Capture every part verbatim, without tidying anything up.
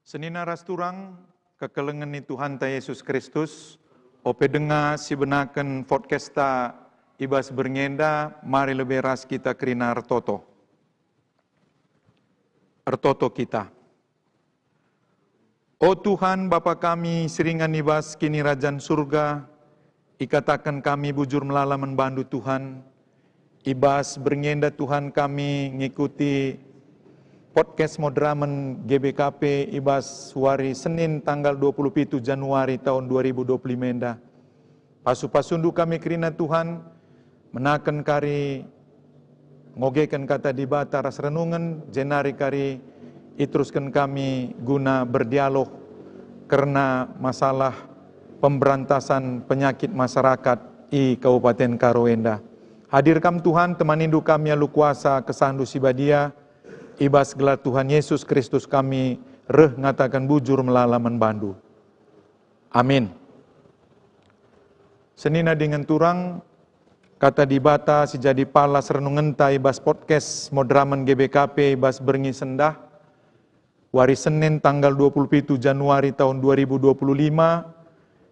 Senina ras turang, kekelengen ni Tuhanta Yesus Kristus, ope denga sibenaken podkasta i bas berngi enda, mari lebe ras kita kerina ertoto. Ertoto kita. O Tuhan, Bapa kami si ringan i bas Kinirajan Surga, ikataken kami bujur melala man bandu, Tuhan. I bas berngi enda, Tuhan, kami ngikuti podcast Moderamen G B K P i bas wari Senin tanggal dua puluh pitu Januari tahun dua ribu dua puluh lima enda. Pasu-pasundu kami kerina, Tuhan, menaken kari ngogeken Kata Dibata ras renungen, jenari kari iterusken kami guna berdialog kerna masalah pemberantasan penyakit masyarakat i Kabupaten Karo enda. Hadir Kam, Tuhan, temanindu kami alu kuasa kesahndu si badia, i bas gelar Tuhan Yesus Kristus kami reh ngataken bujur melala man bandu. Amin. Senina dingen turang, Kata Dibata si jadi palas renungenta i bas podcast Moderamen G B K P i bas berngi sendah, wari Senin tanggal dua puluh pitu Januari tahun dua ribu dua puluh lima,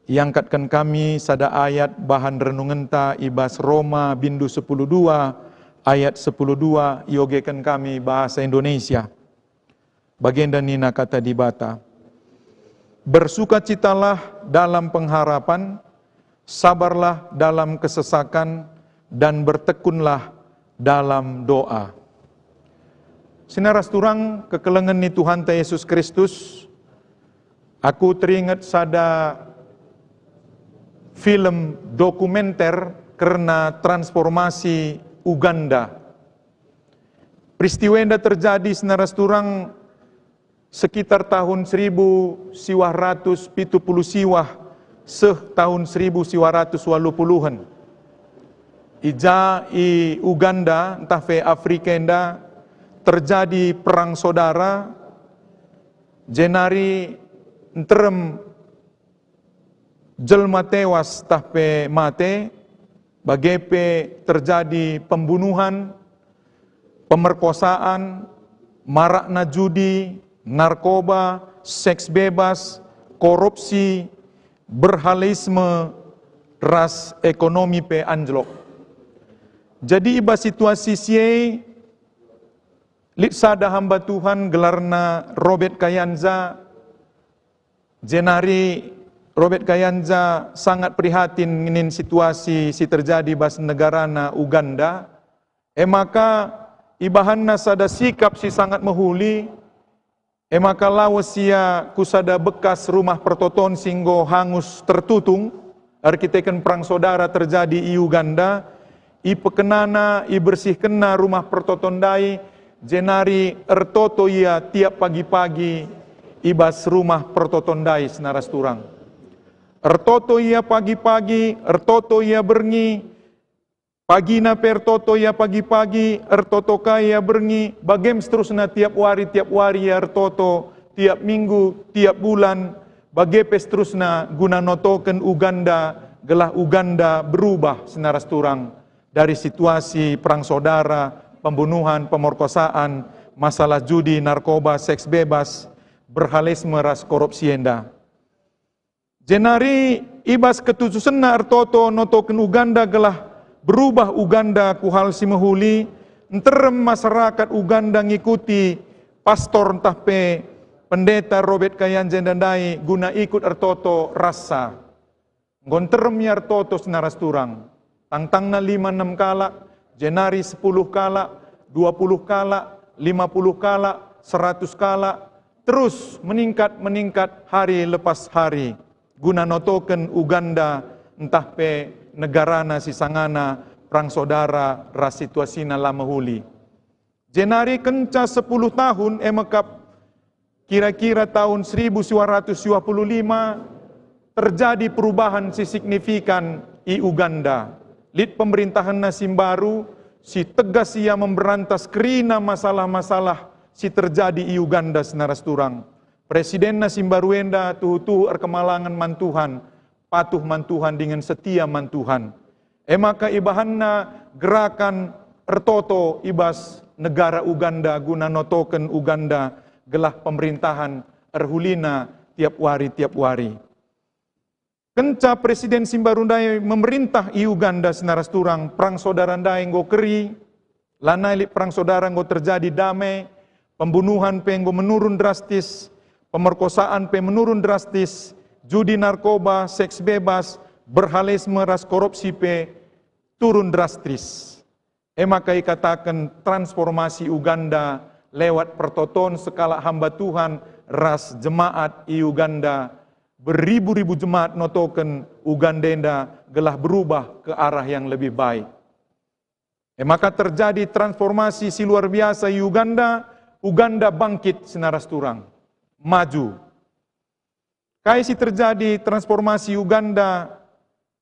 iangkatken kami sada ayat bahan renungenta i bas Roma bindu sepuluh dua ayat sepuluh dua, iogeken kami bahasa Indonesia. Bagenda nina Kata Dibata, "Bersukacitalah dalam pengharapan, sabarlah dalam kesesakan, dan bertekunlah dalam doa." Senina ras turang, kekelengen ni Tuhanta Yesus Kristus, aku teringet sada film dokumenter kerna transformasi Uganda. Peristiwa enda terjadi, senina ras turang, sekitar tahun seribu siwah ratus pitu puluh siwah seh tahun seribu siwah ratus waluh puluhen. I ja i Uganda ntah pe Afrika enda terjadi perang saudara, jenari nterem jelma tewas tah pe mate, bage pe terjadi pembunuhan, pemerkosaan, marakna judi, narkoba, seks bebas, korupsi, berhalaisme, ras ekonomi pe anjlok. Jadi i bas situasi si e, lit sada hamba Tuhan gelarna Robert Kayanza, jenari Robert Kayanza sangat prihatin ninin situasi si terjadi bas negarana Uganda. E maka ibahanna sada sikap si sangat mehuli, e maka lawes ia ku sada bekas rumah pertoton si enggo hangus tertutung, erkiteken perang saudara terjadi i Uganda, ipekenana, ibersihkenna rumah pertoton ndai, jenari ertoto ia tiap pagi-pagi i bas rumah pertoton ndai, senina ras turang. Ertoto ia pagi-pagi, ertoto ia berngi, pagina pe ertoto ia pagi-pagi, ertoto ka ia berngi, bage me seterusna tiap wari, tiap wari ia ertoto, tiap minggu, tiap bulan, bage pe seterusna guna notoken Uganda, gelah Uganda berubah, senina ras turang, dari situasi perang saudara, pembunuhan, pemerkosaan, masalah judi, narkoba, seks bebas, berhalaisme ras korupsi enda. Jenari i bas ketujusenna ertoto notoken Uganda gelah berubah Uganda ku hal si mehuli, nterem masyarakat Uganda ngikuti pastor ntah pe pendeta Robert Kayanza enda ndai guna ikut ertoto rassa. Enggo nterem ia ertoto, senina ras turang. Tangtangna lima enem kalak, jenari sepuluh kalak, dua puluh kalak, lima puluh kalak, seratus kalak, terus meningkat-meningkat hari lepas hari, guna notoken Uganda ntah pe negarana si sangana perang saudara ras situasina la mehuli. Jenari kenca sepuluh tahun, e mekap kira-kira tahun seribu siwah ratus siwah puluh lima, terjadi perubahan si signifikan i Uganda. Lit pemerintahenna si mbaru, si tegas ia memberantas kerina masalah-masalah si terjadi i Uganda, senina ras turang. Presidenna si mbaru enda tuhu-tuhu erkemalangen man Tuhan, patuh man Tuhan dingen setia man Tuhan. E maka ibahanna gerakan ertoto i bas negara Uganda guna notoken Uganda gelah pemerintahen erhulina tiap wari, tiap wari. Kenca presiden si mbaru ndai memerintah i Uganda, senina ras turang, perang saudara ndai enggo keri, lanai lit perang saudara, enggo terjadi damai, pembunuhan pe enggo menurun drastis, pemerkosaan pe menurun drastis, judi, narkoba, seks bebas, berhalalisme ras korupsi pe turun drastis. E maka ikataken transformasi Uganda lewat pertoton sekalak hamba Tuhan ras jemaat i Uganda, beribu-ribu jemaat notoken Uganda enda gelah berubah ke arah yang lebih baik. E maka terjadi transformasi si luar biasa i Uganda, Uganda bangkit, senina ras turang, maju. Kai si terjadi transformasi Uganda?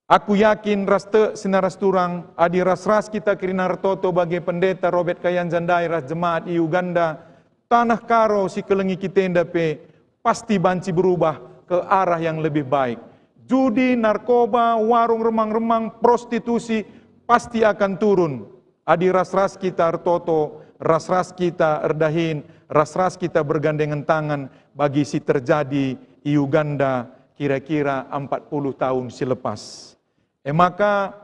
Aku yakin ras tek, senina ras turang, adi ras-ras kita kerina ertoto bage Pendeta Robert Kayanja ndai ras jemaat i Uganda, taneh Karo si kelengi kita enda pe pasti banci berubah ke arah yang lebih baik. Judi, narkoba, warung remang-remang, prostitusi pasti akan turun. Adi ras-ras kita ertoto, ras-ras kita erdahin, ras-ras kita bergandengan tangan bagi si terjadi i Uganda kira-kira empat puluh tahun si lepas. E maka,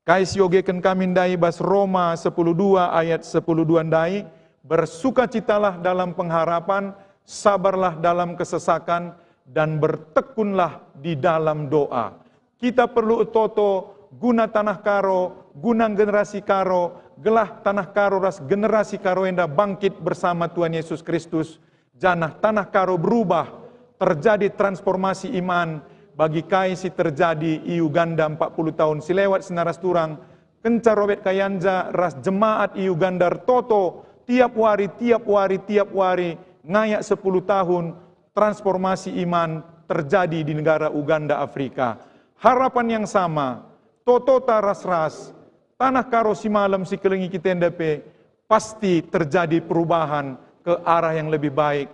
kai si ogeken kami ndai bas Roma sepuluh dua ayat sepuluh dua ndai, "Bersukacitalah dalam pengharapan, sabarlah dalam kesesakan, dan bertekunlah di dalam doa." Kita perlu ertoto guna taneh Karo, guna generasi Karo, gelah taneh Karo ras generasi Karo enda bangkit bersama Tuhan Yesus Kristus, janah taneh Karo berubah, terjadi transformasi iman bagi kai si terjadi i Uganda empat puluh tahun si lewat, senina ras turang, kenca Robert Kayanja ras jemaat i Uganda ertoto tiap wari, tiap wari, tiap wari, ngayak sepuluh tahun, transformasi iman terjadi di negara Uganda, Afrika. Harapan yang sama, totota ras-ras, taneh Karo si malem si kelengi kita enda pe pasti terjadi perubahan ke arah yang lebih baik,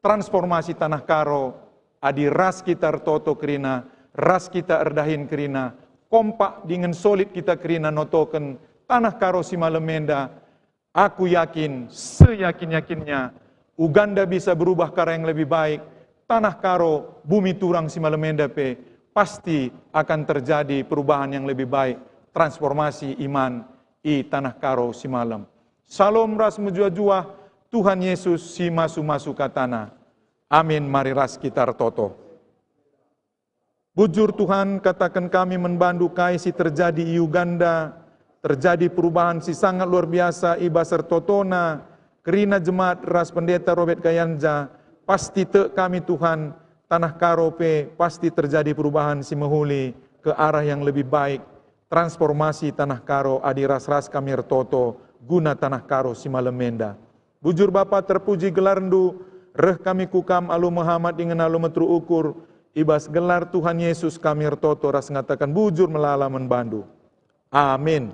transformasi taneh Karo, adi ras kita ertoto kerina, ras kita erdahin kerina, kompak dingen solid kita kerina notoken taneh Karo si malem enda, aku yakin, seyakin-yakinnya, Uganda bisa berubah ke arah yang lebih baik, taneh Karo, bumi turang si malem enda pe pasti akan terjadi perubahan yang lebih baik, transformasi iman i taneh Karo si malem. Salom ras mejuah-juah, Tuhan Yesus si masu-masu katana. Amin. Mari ras kita ertoto. Bujur Tuhan, kataken kami man bandu kai si terjadi i Uganda, terjadi perubahan si sangat luar biasa i bas ertotona kerina jemaat ras Pendeta Robert Kayanja. Pasti tek kami, Tuhan, taneh Karo pe pasti terjadi perubahan si mehuli ke arah yang lebih baik, transformasi taneh Karo adi ras-ras kami ertoto guna taneh Karo si malem enda. Bujur Bapa, terpuji gelarNdu, reh kami ku Kam alu mehamat dingen alu meteruk ukur, i bas gelar Tuhan Yesus kami ertoto ras ngataken bujur melala man bandu. Amin.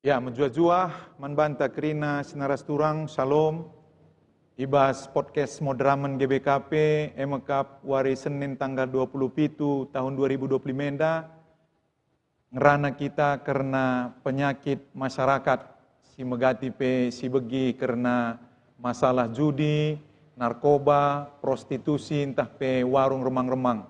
Ya, mejuah-juah man banta kerina sinaras turang, Shalom. I bas podcast Moderamen G B K P, e mekap wari Senin tanggal dua puluh pitu tahun dua ribu dua puluh lima enda, ngerana kita kerna penyakit masyarakat, si megati pe si begi kerna masalah judi, narkoba, prostitusi, ntah pe warung remang-remang.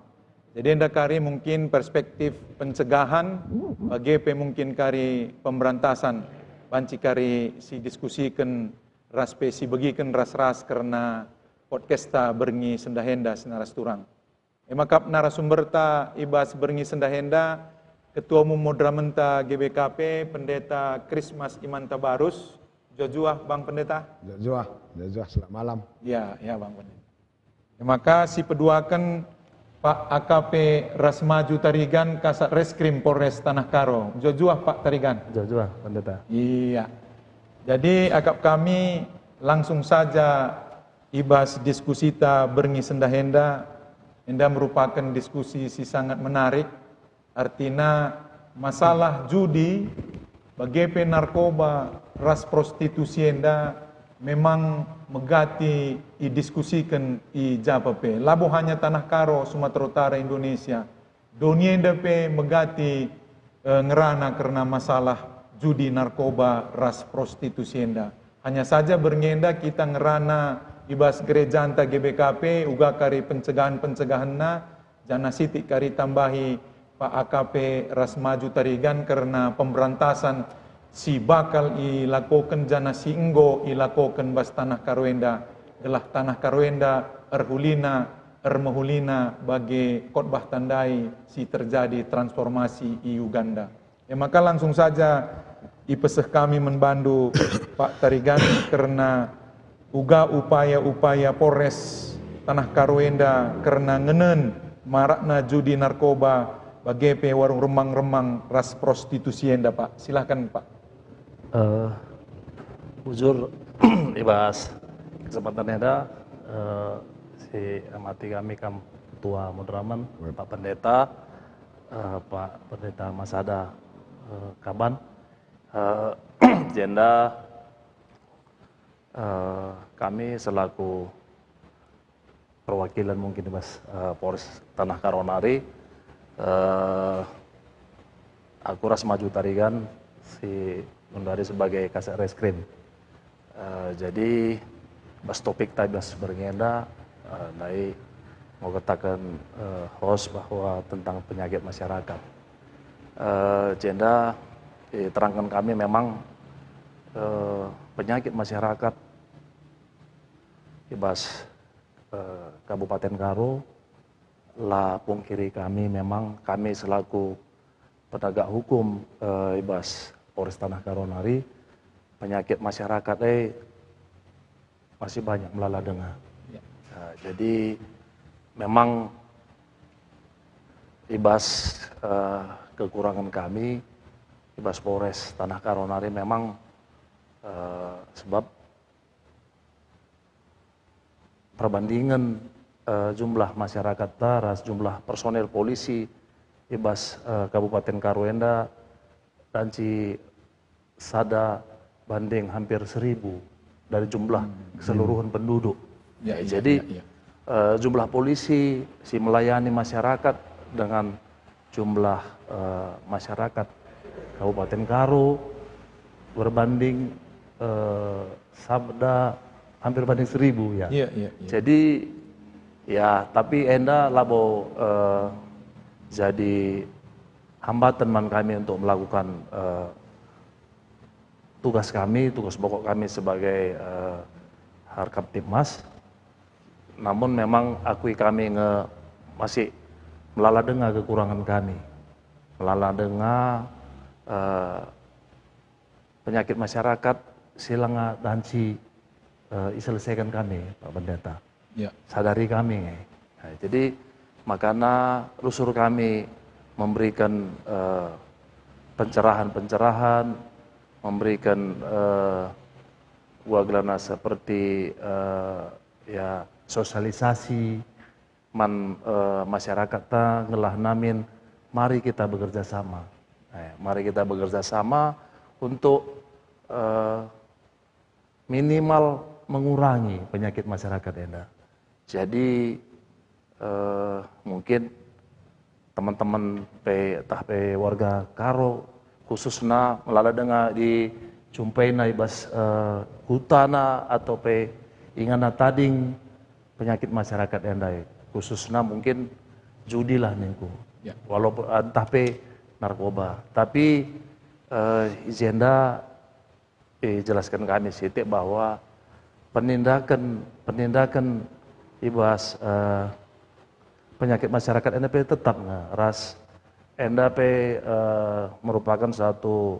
Jadi enda kari mungkin perspektif pencegahan, bage pe mungkin kari pemberantasan, banci kari si diskusiken ras pe si begiken ras-ras kerna podcasta berngi sendah enda sinaras turang. E maka narasumberta i bas berngi sendah enda, Ketua Umum Moderamenta G B K P, Pendeta Krismas Iman Tabarus. Juah-juah, Bang Pendeta. Juah-juah, juah-juah, selamat malam. Ya, ya, Bang Pendeta. E maka si peduaken Pak A K P Rasmaju Tarigan, Kasat Reskrim Polres Tanah Karo. Juah-juah, Pak Tarigan. Juah-juah, Pendeta. Iya. Jadi, akap kami langsung saja i bas diskusita berngi sendah enda, enda merupaken diskusi si sangat menarik, artina masalah judi, bage pe narkoba ras prostitusi enda memang megati idiskusiken i ja pe. Labo hanya Tanah Karo, Sumatera Utara, Indonesia, doni enda pe megati, eh, ngerana kerna masalah judi, narkoba, ras prostitusi enda. Hanya saja berngi enda kita ngerana i bas gerejanta G B K P, uga kari pencegahen-pencegahenna, janah sitik kari tambahi Pak A K P Rasmaju Tarigan kerna pemberantasan si bakal ilakoken janah si enggo ilakoken bas Tanah Karo enda, gelah Tanah Karo enda erhulina, ermehulina bage khotbah tandai si terjadi transformasi i Uganda. E maka langsung saja ipeseh kami man bandu, Pak Tarigan, kerna uga upaya-upaya Polres Tanah Karo enda kerna ngenen marakna judi, narkoba, bage pe warung remang-remang ras prostitusi enda, Pak. Silahkan, Pak. Eh, bujur, i bas kesempatan enda, eh, si amati kami kam Ketua Moderamen, Wep. Pak Pendeta, eh, Pak Pendeta Masada, eh, Kaban, eh, jenda, eh, kami selaku perwakilan mungkin i bas, eh, Polres Tanah Karo nari, eh, aku Rasmaju Tarigan si nundari sebagai Kasat Reskrim. Eh, jadi bas topikta i bas berngi enda, eh, ndai nggo kataken, eh, host bahwa tentang penyakit masyarakat. Eh, jenda, eh, terangkan kami memang, eh, penyakit masyarakat i bas, eh, Kabupaten Karo, la pungkiri kami memang kami selaku penegak hukum, eh, i bas Polres Tanah Karo nari, penyakit masyarakat, eh, masih banyak melala denga. Ya. Nah, jadi memang i bas, eh, kekurangan kami, i bas Polres Tanah Karo nari memang, eh, sebab perbandingen, eh, jumlah masyarakat ta ras jumlah personel polisi i bas, eh, Kabupaten Karo enda banci sada banding hampir seribu dari jumlah Hmm. keseluruhan penduduk. Ya, Ya, iya, jadi, iya, iya. eh, jumlah polisi si melayani masyarakat dengan jumlah, eh, masyarakat Kabupaten Karo berbanding, eh, sabda hampir banding seribu, ya. Iya, iya, iya. Jadi, ya, tapi enda labo, eh, jadi hambatan man kami untuk melakukan, eh, tugas kami, tugas pokok kami sebagai, eh, Harkam Tipmas. Namun memang akui kami nge masih melala denga kekurangan kami. Melala denga, eh, penyakit masyarakat si langa banci, eh, iselesaikan kami, Pak Pendeta. Ya. Sadari kami, eh. Nah, jadi makana rusur kami memberikan, eh, pencerahan-pencerahan, memberikan, eh, uagelana seperti, eh, ya, sosialisasi man, eh, masyarakat ta ngelah namin, mari kita bekerja sama. Eh, mari kita bekerja sama untuk, eh, minimal mengurangi penyakit masyarakat enda. Jadi, eh, mungkin teman-teman pe, tah pe warga Karo, khususna melala denga dicumpaina i bas, eh, kutana atau pe inganna tading penyakit masyarakat enda, khususna mungkin judi lah ningku. Ya. Walaupun, eh, ntah pe narkoba. Tapi, eh, i jenda, eh, jelaskan kami sitik bahwa penindakan, penindakan i bas, eh, penyakit masyarakat enda pe tetap nge ras enda pe, eh, merupakan satu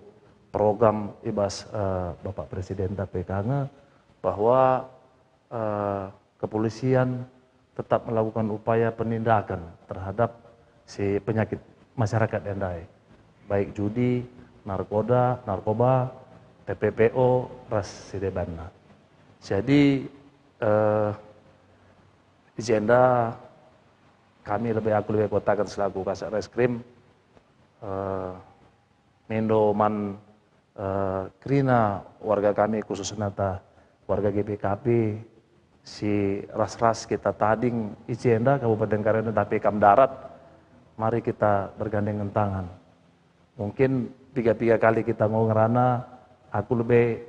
program i bas, eh, Bapak Presiden tapi ka nge bahwa, eh, kepolisian tetap melakukan upaya penindakan terhadap si penyakit masyarakat ndai, baik judi, narkoda, narkoba, T P P O, ras si debanna. Jadi, eh, i jenda kami lebe, aku lebe kataken selaku Kasat Reskrim, eh, mindo man, eh, kerina warga kami, khususna ta warga G B K P si ras-ras kita tading i jenda Kabupaten Karo enda tapi kam darat, mari kita bergandengan tangan. Mungkin piga-piga kali kita enggo ngerana, aku lebe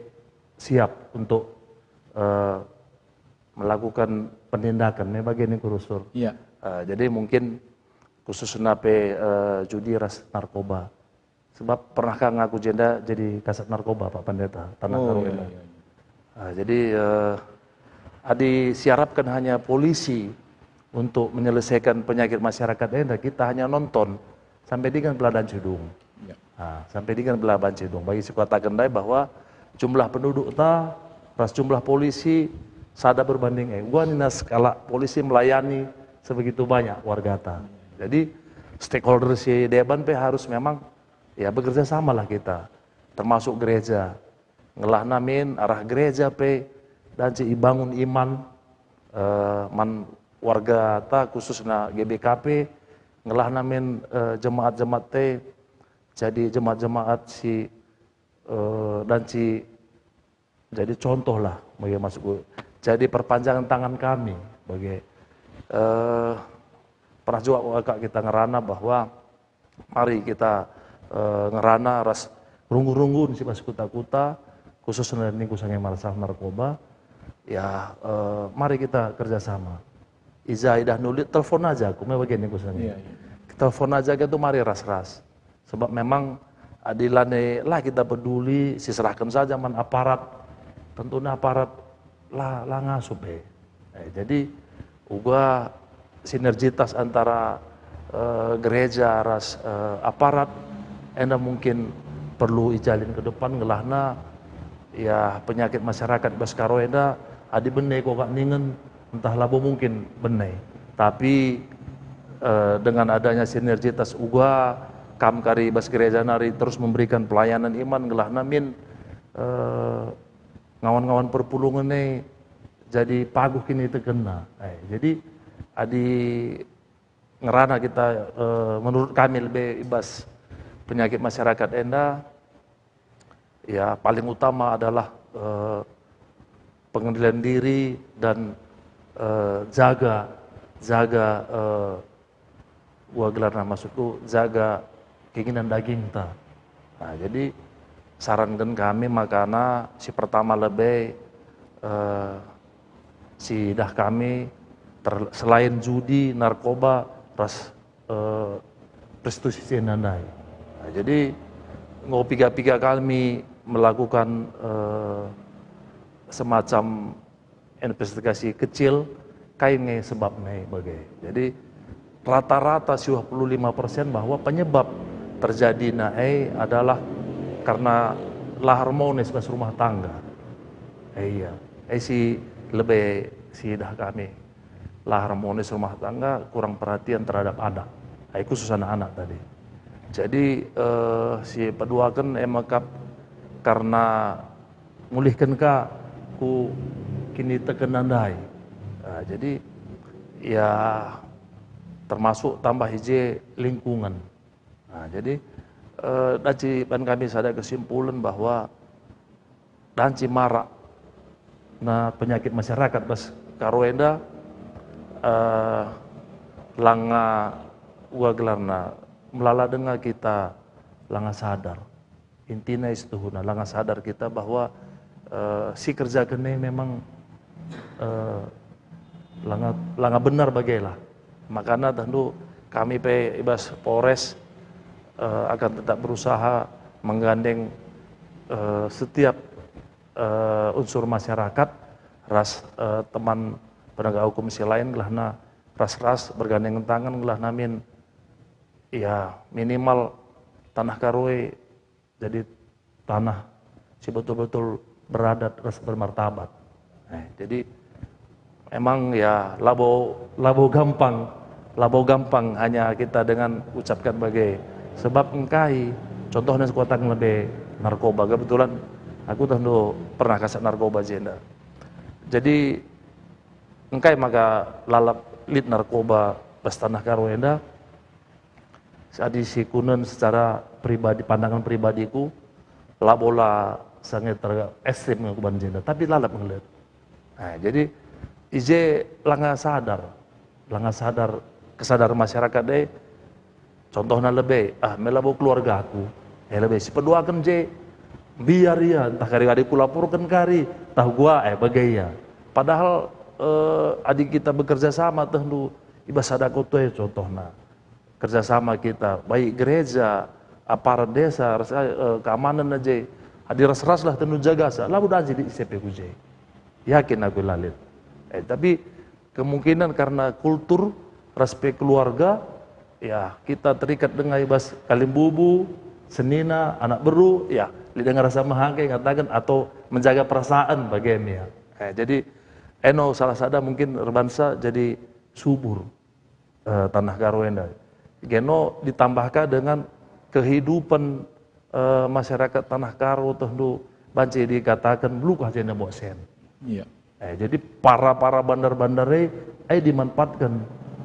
siap untuk, eh, melakukan penindakan, me bage ningku rusur. Iya. Eh, jadi mungkin khususna pe, eh, judi ras narkoba. Sebab pernah ka ngaku jenda jadi kasat narkoba, Pak Pendeta, tanah Oh, Karo iya, enda. Iya, iya. Ah, jadi, eh, adi siarapkan hanya polisi untuk menyelesaikan penyakit masyarakat enda, kita hanya nonton sampai dengan peladan cedung. Ya. Ah, sampai dengan peladan cedung. Bagi si katakan ndai bahwa jumlah penduduk ta ras jumlah polisi sada berbanding eh. Gua nina skala polisi melayani sebegitu banyak warga ta. Jadi stakeholder si deban pe harus memang, ya, bekerja samalah kita, termasuk gereja. Ngelahna min arah gereja pe danci ibangun iman, eh, man warga ta khususna G B K P, ngelahna min, eh, jemaat-jemaat te jadi jemaat-jemaat si, eh, danci jadi contoh lah, bage maksudku. Jadi perpanjangan tangan kami, bage, eh, pernah juga kak kita ngerana bahwa mari kita, eh, ngerana ras runggu-runggun si bas kuta-kuta, khususna ningku sanga masalah narkoba. Ya, eh, mari kita kerjasama. Ija idah nulit, telepon aja aku, me bage ningku sanga. Iya, iya. Telepon aja gitu, mari ras-ras. Sebab memang adi lanai lah kita peduli, siserahken saja man aparat. Tentunya aparat la, la ngasup, eh. Eh, jadi uga sinergitas antara, eh, gereja ras, eh, aparat enda mungkin perlu ijalin ke depan, ngelahna, ya, penyakit masyarakat bas Karo enda adi bene kok kak ningen, ntah labo mungkin bene. Tapi, eh, dengan adanya sinergitas uga, kam kari bas gereja nari terus memberikan pelayanan iman, ngelahna min, eh, ngawan-ngawan perpulungen e jadi paguh kinitekenna. Eh, jadi adi ngerana kita, eh, menurut kami lebe i bas penyakit masyarakat enda, ya, paling utama adalah, eh, pengendalian diri dan, eh, jaga, jaga, eh, ua gelarna, maksudku, jaga keinginan dagingta. Nah, jadi saranken kami makana si pertama lebe, eh, si idah kami ter-, selain judi, narkoba, ras, eh, prostitusi si enda ndai. Nah, jadi enggo piga-piga kami melakukan, eh, semacam investigasi kecil, kai nge sebab nai bage. Jadi rata-rata siwah puluh lima persen bahwa penyebab terjadina e adalah karena la harmonis bas rumah tangga. Eh, iya. Eh, si lebe si idah kami. La harmonis rumah tangga, kurang perhatian terhadap anak. Eh, khusus anak-anak tadi. Jadi, eh, si peduaken e mekap karena ngulihken ka ku kiniteken ndai. Eh, jadi, ya, termasuk tambah i je lingkungan. Nah, jadi, Eh, daci ban kami sada kesimpulan bahwa daci marak na penyakit masyarakat bas Karo enda, eh, langa ua gelarna, melala denga kita langa sadar. Intina isituhuna langa sadar kita bahwa, eh, si kerjaken e memang, eh, langa, langa benar bage lah. Makana tentu kami pe i bas Polres, eh, akan tetap berusaha menggandeng, eh, setiap, eh, unsur masyarakat ras, eh, teman penegak hukum si lain gelahna ras-ras bergandengan tangan gelahna min, ya, minimal Tanah Karo e jadi tanah si betul-betul beradat ras bermartabat. Eh, jadi emang ya labo, labo gampang, labo gampang hanya kita dengan ucapkan bage. Sebab engkai, contohna sekuatan lebe narkoba, kebetulan aku tentu pernah kasak narkoba jenda. Jadi engkai maka lalap lit narkoba bas Tanah Karo enda? Adi sikunen secara pribadi, pandangan pribadiku, labo la sangat ekstrim nge kuban jenda, tapi lalap ngelet. Nah, jadi i je langa sadar, langa sadar, kesadaran masyarakat e, contohna lebe, ah, me labo keluargaku, eh, lebe sipeduaken je, biar ia, ntah kari adi kulaporken kari, tah gua, eh, bage ia. Padahal, eh, adi kita bekerja sama tehndu, i bas sada kota e contohna. Kerjasama kita, baik gereja, aparat desa, ras, eh, keamanan aja. Adi ras-ras lah tentu jagasa, labo daji di I C P ku je. Yakin aku lalit. Eh, tapi kemungkinan karena kultur, ras pe keluarga, ya, kita terikat dengan i bas kalimbubu, senina, anak beru, ya, lit dengan rasa mehangke ngatakan atau menjaga perasaan bagian ya. Eh, jadi, eno salah sada mungkin erbansa jadi subur, eh, Tanah Karo enda. Geno ditambahkan dengan kehidupan, eh, masyarakat Tanah Karo tehndu banci dikatakan melukah jenda boksen. Iya. Eh, jadi para-para bandar-bandar e, eh, dimanfaatkan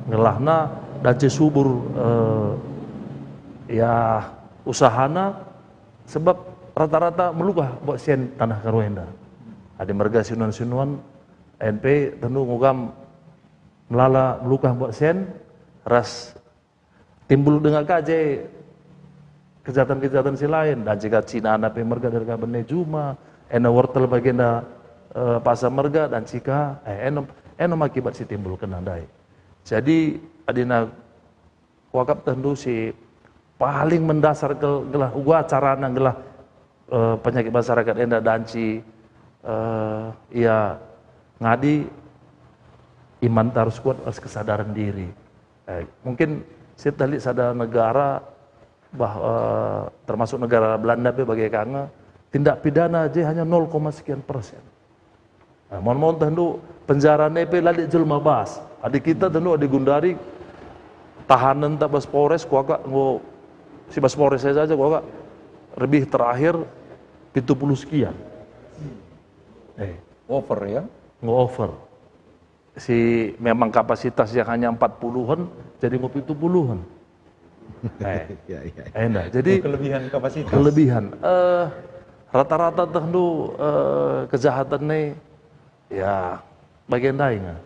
ngelahna daci subur, eh, ya, usahana, sebab rata-rata melukah boksen Tanah Karo enda. Adi merga sinuan-sinuan, N P tehndu ngugam melala melukah boksen ras timbul denga ka je kejahatan-kejahatan si lain. Dan jika Cina na pe merga dari ka bene juma, ena wortel bagenda, eh, pasa merga dan jika, eh, eno, eno me akibat si timbul kena ndai. Jadi, adina kuakap tehndu si paling mendasar ke-, gelah uga carana gelah, eh, penyakit masyarakat enda danci, eh, ia ngadi iman harus kuat ras kesadaran diri. Eh, mungkin saya telit sada negara bah, eh, termasuk negara Belanda pe bage ka nge, tindak pidana je hanya nol koma sekian persen. Nah, mon-mon tehndu penjara ne pe la lit jelma bas. Adi kita tehndu adi gundari tahanen ta bas Polres kuakap enggo si bas Polres saja kuakap lebih terakhir pitu puluh sekian. Eh, over ya? Enggo over. Si memang kapasitas yang hanya empat puluhan jadi enggo pitu puluhan. Eh, ya, ya. Enda. Jadi kelebihan kapasitas. Kelebihan. Eh, rata-rata tehndu, eh, kejahatan ne, ya, bagian ndai nge.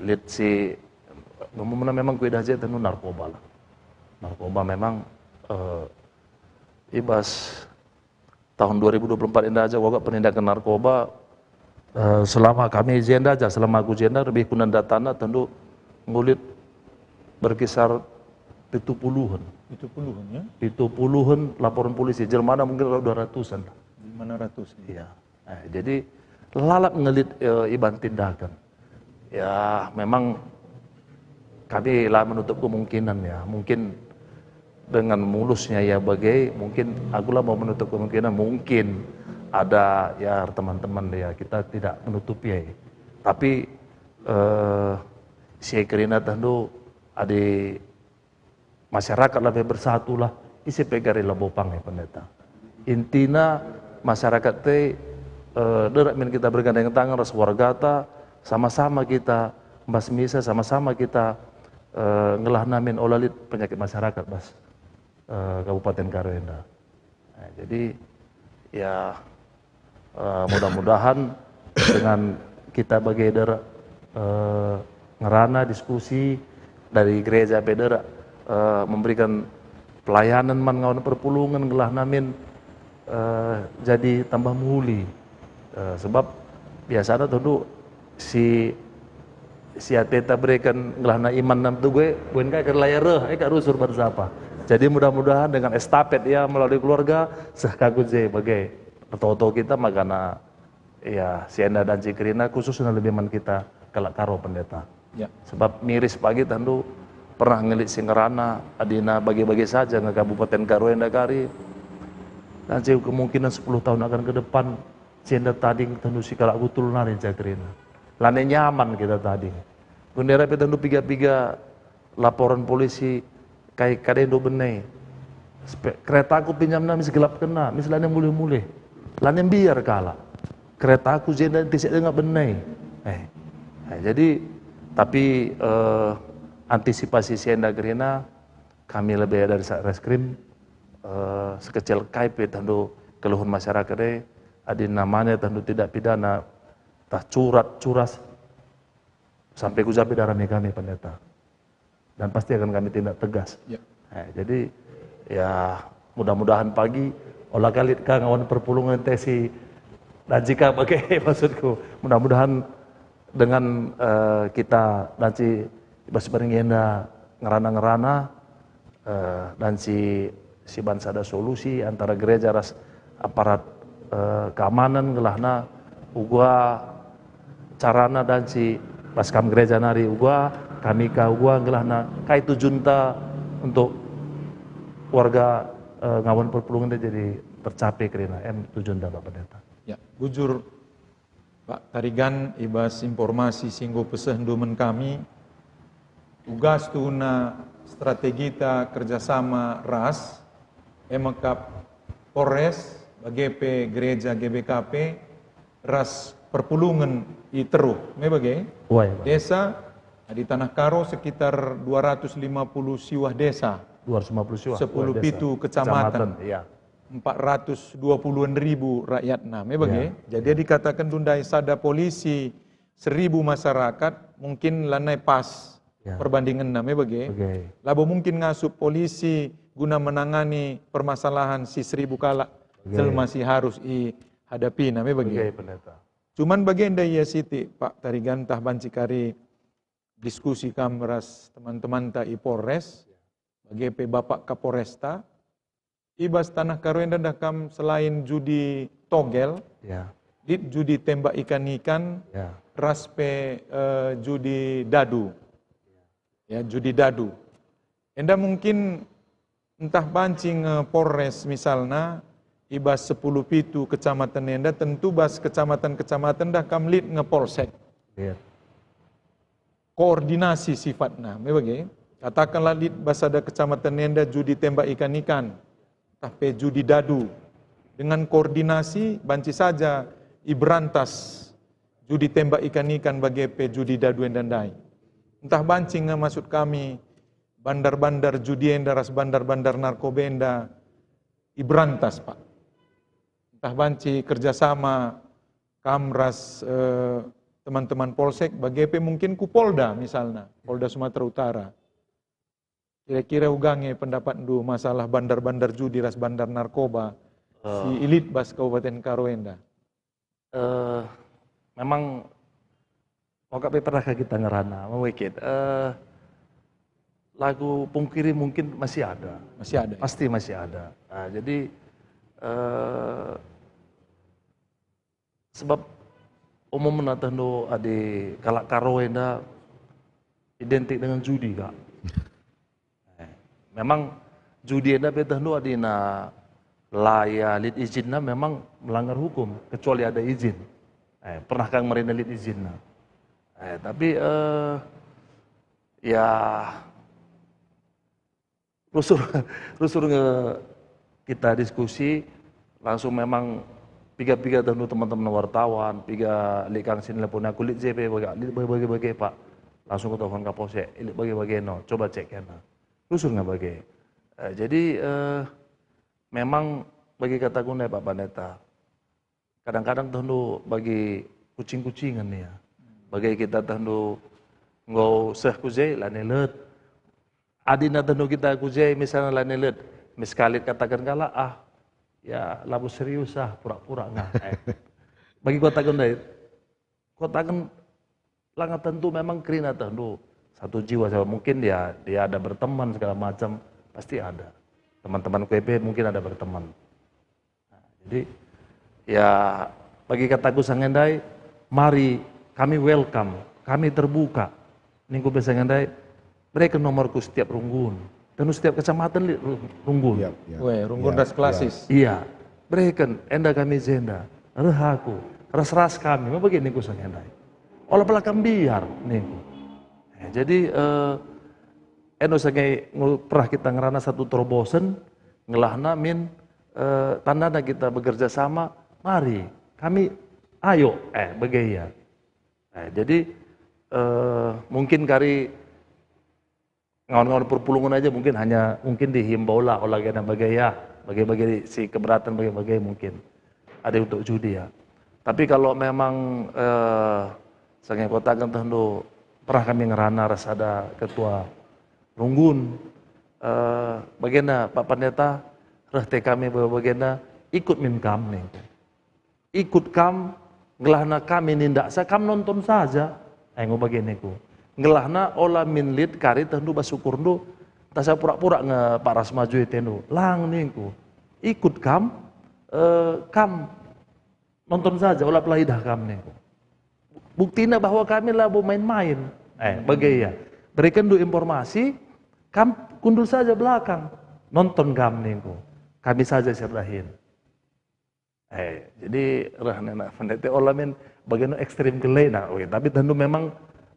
Lit si, memang kuidah je tehndu narkoba lah. Narkoba memang, eh, i bas tahun dua ribu dua puluh empat enda aja kuakap penindakan narkoba, eh, selama kami jenda aja, selama aku jenda lebih kurang datana tehndu ngulit berkisar pitu puluhan. Pitu puluhan ya? Pitu puluhan laporan polisi. Jelmana mungkin dua ratusan lah. Lima ratus ya? Iya. Nah, jadi lalap ngelit, eh, iban tindakan. Ya, memang kami la menutup kemungkinan ya. Mungkin dengan mulusnya ya bage, mungkin aku la mau menutup kemungkinan, mungkin ada ya teman-teman ya, kita tidak menutupi ya. Tapi, eh, si kerina tehndu adi masyarakat lebih bersatulah, ise pe gari labo pangai pendeta. Intina masyarakat te, eh, derak min kita bergandeng tangan ras wargata, sama-sama kita mbas misa, sama-sama kita, eh, ngelah namin ola lit penyakit masyarakat bas eh, Kabupaten Karo enda. Nah, jadi, ya, eh, mudah-mudahan dengan kita bage der, eh, ngerana diskusi dari gereja pe der, eh, memberikan pelayanan man ngawan perpulungen gelah namin, eh, jadi tambah mehuli. Eh, sebab biasana tentu si, si ateta bereken gelahna iman nam tugu e, buen kai kerlaya reh, e ka rusur bersapa. Jadi mudah-mudahan dengan estafet ya melalui keluarga, seh ka ku je bage. Ertoto kita magana, ya, si enda dan si kerina khususna lebih man kita kalak Karo, Pendeta. Ya. Sebab miris pagi tandu pernah ngelit si ngerana, adina bage-bage saja nge Kabupaten Karo enda kari. Dan si kemungkinan sepuluh tahun akan ke depan, si enda tading tandu si kalak gutul nari ja kerina. Lane nyaman kita tading. Gundera pe tandu piga-piga laporan polisi kai kadendo bene. Spe-, keretaku pinjamna mis gelap kena, mis lane mulih-mulih. Lane mbiar kalak. Keretaku jenda tisik denga bene. Eh. Eh, jadi, tapi, eh, antisipasi si enda kerina, kami lebih dari Satreskrim, eh, sekecil kai pe tandu keluhun masyarakat e, adi namanya tandu tidak pidana, tah curat, curas, sampai ku ja pe darami kami, Pendeta. Dan pasti akan kami tindak tegas. Ya. Eh, jadi, ya, mudah-mudahan pagi, ola ka lit ka ngawan perpulungen tesi dan jika bage, maksudku. Mudah-mudahan dengan, eh, kita nanti bas berngi enda ngerana-ngerana, eh, dan si, si bansa ada solusi antara gereja ras aparat, eh, keamanan gelahna uga carana dan si bas kam gereja nari uga kami ka uga gelahna kai tujunta untuk warga, eh, ngawan perpulungen jadi tercapai kerina em tujunta Pak Pendeta. Ya, bujur Pak Tarigan, i bas informasi si enggo pesehndu man kami, tugas tuhuna strategita kerjasama ras, e mekap Polres, bage pe Gereja G B K P, ras perpulungen i Teruh, me bage? Uai, Pak. Desa, di Tanah Karo sekitar dua ratus lima puluh siwah desa. Dua ratus lima puluh siwah, sepuluh pitu desa. Kecamatan. Kecamatan, iya. Empat ratus dua puluh ribu rakyatna, me bage? Ya. Jadi dikataken ndai sada polisi seribu masyarakat mungkin lanai pas, ya, perbandingenna, me bage? Bage. Labo mungkin ngasup polisi guna menangani permasalahan si seribu kalak, bage, jelma si harus ihadapina, me bage? Bage, Pendeta. Cuman bagenda ia sitik, Pak Tarigan, ntah banci kari diskusi kam ras teman-temanta i Polres, bage pe Bapak Kapolresta, i bas Tanah Karo enda dah kam selain judi togel, ya, lit judi tembak ikan-ikan, ya, ras pe, eh, judi dadu. Ya, judi dadu. Enda mungkin ntah banci nge Polres misalna, i bas sepuluh pitu kecamatan enda, tentu bas kecamatan-kecamatan dah kam lit nge polsek. Iya. Koordinasi sifatna, me bage. Katakanlah lit bas sada kecamatan enda judi tembak ikan-ikan, ntah pe judi dadu. Dengan koordinasi banci saja iberantas judi tembak ikan-ikan bage pe judi dadu enda ndai. Ntah banci nge maksud kami bandar-bandar judi enda ras bandar-bandar narkoba enda iberantas, Pak. Ntah banci kerjasama kam ras, eh, teman-teman Polsek, bage pe mungkin ku Polda misalna, Polda Sumatera Utara. Kira-kira uga nge pendapatndu masalah bandar-bandar judi ras bandar narkoba si, eh, ilit bas Kabupaten Karo enda? Eh, memang maka pe pernah ka kita ngerana, mewekit. Eh, lagu pungkiri mungkin masih ada. Masih ada, ya? Pasti masih ada. Nah, jadi, eh, sebab umumna tehndu adi kalak Karo enda identik dengan judi, Kak. Eh, memang judi enda pe tehndu adina la ia lit izinna memang melanggar hukum, kecuali ada izin. Eh, pernah kang merina lit izinna. Eh, tapi, eh, ya, rusur, rusur nge kita diskusi, langsung memang piga-piga tehndu teman-teman wartawan, piga lit kang si nelpon aku, lit je pe bage, lit bage-bage, Pak. Langsung ku telepon Kapolsek, lit bage-bage no, coba cek kena. Rusur nge bage. Eh, jadi eh, memang bagi kataku ndai Pak Pandita, kadang-kadang tehndu bagi kucing-kucingan ya. Bagi kita tehndu enggo seh ku je, la nelet. Adina tehndu kita ku je misalna la nelet, mis kalit kataken kalak, ah, ya labo serius ah, pura-pura ngah. Eh. Bagi kataku ndai, kataken langa tentu memang kerina tehndu satu jiwa, mungkin dia dia ada berteman segala macam, pasti ada teman-teman ku ebe, mungkin ada berteman. Nah, jadi ya bagi kataku sanga ndai, mari, kami welcome, kami terbuka. Ningku pe sanga ndai, bereken nomorku setiap runggun. Tehndu setiap kecamatan lit runggun. Iya, iya. Weh, runggun ras klasis. Iya, bereken, enda kami jenda, reh aku, ras-ras kami, ma bage ningku sanga ndai. Ola pela kam mbiar, ningku. Eh, jadi eh, eno sanga pernah kita ngerana satu terobosen, ngelahna min eh, tandana kita bekerja sama, mari, kami, ayo, eh, bage ya. Eh, jadi eh, mungkin kari ngawan-ngawan perpulungen aja mungkin hanya mungkin dihimbau lah olahraga dan bagaya, bagi-bagi si keberatan bagi-bagi mungkin ada untuk judi ya. Tapi kalau memang eh, sanga kataken tehndu pernah kami ngerana ras sada ketua runggun eh, bagenda Pak Pandita reh te kami bagenda ikut min kam nih. Ikut kam, gelahna kami nindak sa kam nonton saja. Enggo bage ningku. Gelahna ola min lit kari tehndu bas ukurndu, tasa pura-pura nge paras maju itendu. Lang ningku. Ikut kam, eh, kam nonton saja, ola pela idah kam ningku. Buktina bahwa kami labo main-main. Eh, bage ya. Berekenndu informasi, kam kundul saja belakang. Nonton kam ningku. Kami saja si erdahin. Eh, jadi reh nena pendeta ola min bageno ekstrim kele nah, oke. Tapi tehndu memang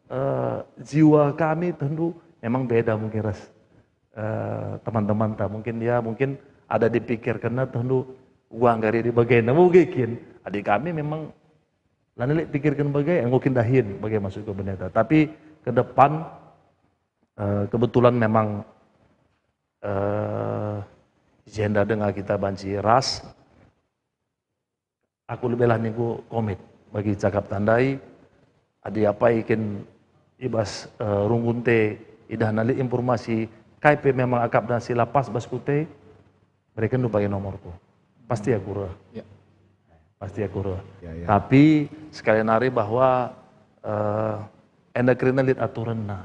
eh, jiwa kami tehndu memang beda mungkin ras eh, teman-teman ta. Mungkin ya mungkin ada dipikirkan tehndu uang dari di bagena mungkin. Adik kami memang lani lek pikirkan bagai, enggo kin dahin bagai masuk ke pendeta. Tapi ke depan eh, kebetulan memang eh, jenda denga kita banci ras. Aku lebelah ningku komit bagi cakap tandai, adi apai kin ibas eh, runggun te idahna lit informasi kai pe memang akapna si lapas bas kute, berekenndu bagi nomorku. Pasti aku reh. Ya. Pasti aku reh. Ya, ya. Tapi sekali nari bahwa eh, enda kerina lit aturenna.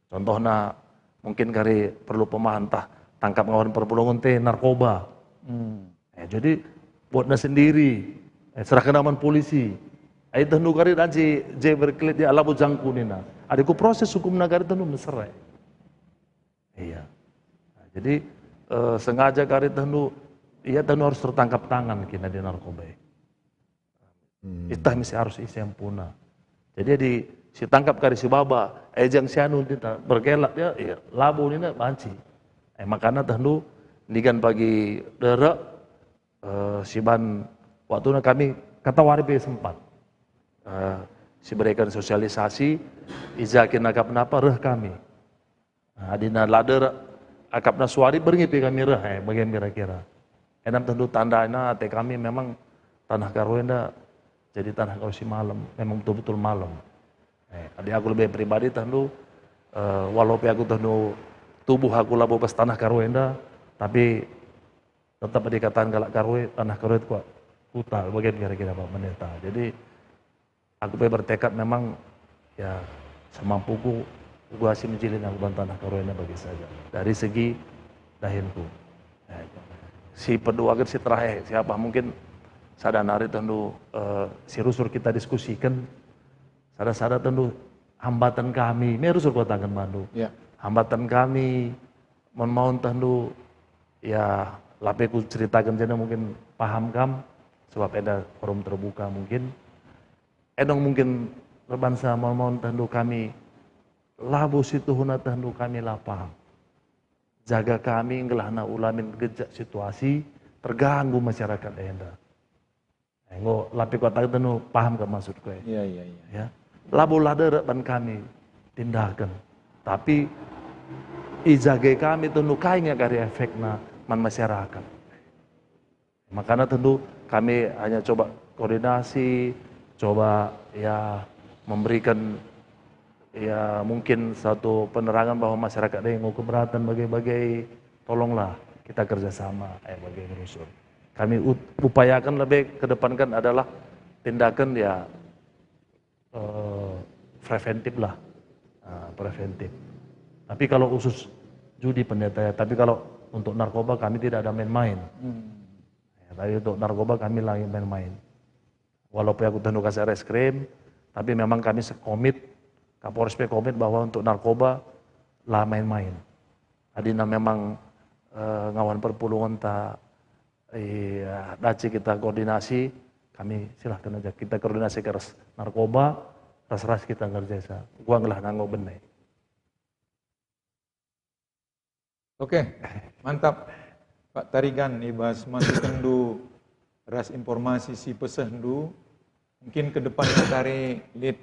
Contohna mungkin kari perlu pemahan tah tangkap ngawan perpulungen te narkoba. Hmm. Eh, jadi buatna sendiri, eh, serahkan aman polisi. Ai tehndu kari danci je berkelit ya labo jangku nina. Adi ku proses hukum nagari tehndu mesere. Iya. Nah, jadi eh, sengaja kari tehndu, ia tehndu harus tertangkap tangan kina di narkoba. Hmm. Itah mesti harus isi ampuna. Jadi di sitangkap kari si baba, ejang si anu nina berkelak ya, iya, labo nina banci. Eh, makana tehndu nigan pagi derek eh, siban waktuna kami katawari pe sempat eh, sibereken sosialisasi ijakin akap napa reh kami. Nah, adina lader akapna suari berngi pe kami reh eh, bagian kira-kira. Enam tentu tandana ate kami memang tanah Karo enda jadi tanah Karo si malam, memang betul-betul malam. Eh, adi aku lebih pribadi tentu eh, walau pe aku tentu tubuh aku labo pas tanah Karo enda, tapi tetap dikatakan kalak Karo e, tanah Karo e kuat kuta bagian kira-kira Pak Pendeta. Jadi aku pe bertekad memang ya semampuku gua si menjilin aku ban tanah Karo enda bagi saja dari segi dahinku. Ya, si peduaken si terakhir siapa mungkin sada nari tentu eh, si rusur kita diskusikan sada-sada tentu hambatan kami me rusur katakan bandu. Ya. Hambatan kami maun-maun tentu ya lape ku ceritakan jenda mungkin paham kam sebab enda forum terbuka mungkin. Edong mungkin rebansa maun-maun tentu kami labo situhuna tentu kami la paham. Jaga kami gelahna ulamin gejak situasi terganggu masyarakat enda. Enggo lape kota tentu paham kam maksudku e. Iya, iya, iya. Ya. Labo la derek ban kami tindakan. Tapi ijage kami tentu kai nge kari efekna man masyarakat. Makanya tentu kami hanya coba koordinasi, coba ya memberikan ya mungkin satu penerangan bahwa masyarakat ada yang mau keberatan bagai-bagai, tolonglah kita kerjasama ya bagai ngerusur. Kami ut- upayakan lebih kedepankan adalah tindakan ya eh, preventif lah. Nah, preventif. Tapi kalau khusus judi pendeta ya, tapi kalau untuk narkoba kami tidak ada main-main. Hmm. Ya, tapi untuk narkoba kami lagi main-main. Walaupun aku tentu kasih reskrim, tapi memang kami sekomit, Kapolres pe komit bahwa untuk narkoba lah main-main. Adina memang eh, ngawan perpulungen ta Iya, daci kita koordinasi, kami silahkan aja. Kita koordinasi ke ras narkoba, ras-ras kita ngerjaisa. Gua ngelah nanggo bene. Oke, mantap. Pak Tarigan, ibas masukendu ras informasi si pesehndu, mungkin ke depannya kari lit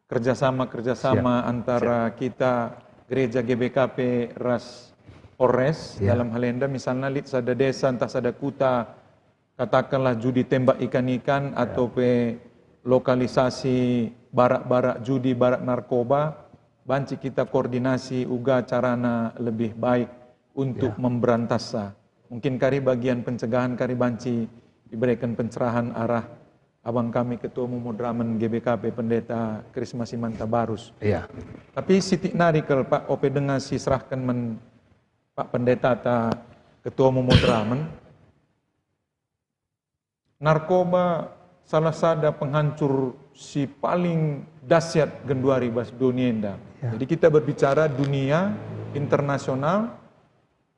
kerjasama-kerjasama antara kita gereja G B K P ras Polres dalam hal enda, misalnya lit sada desa ntah sada kuta, katakanlah judi tembak ikan-ikan atau pe lokalisasi barak-barak judi, barak narkoba, banci kita koordinasi uga carana lebih baik untuk memberantassa. Mungkin kari bagian pencegahan kari banci ibereken pencerahan arah abang kami Ketua Mumu Dramen G B K P Pendeta Krismas Imanta Barus. Iya. Tapi sitik nari kal Pak, ope denga si serahken man Pak Pendeta ta Ketua Mumu Dramen. Narkoba salah sada penghancur si paling dahsyat genduari bas dunia enda. Ya. Jadi kita berbicara dunia internasional,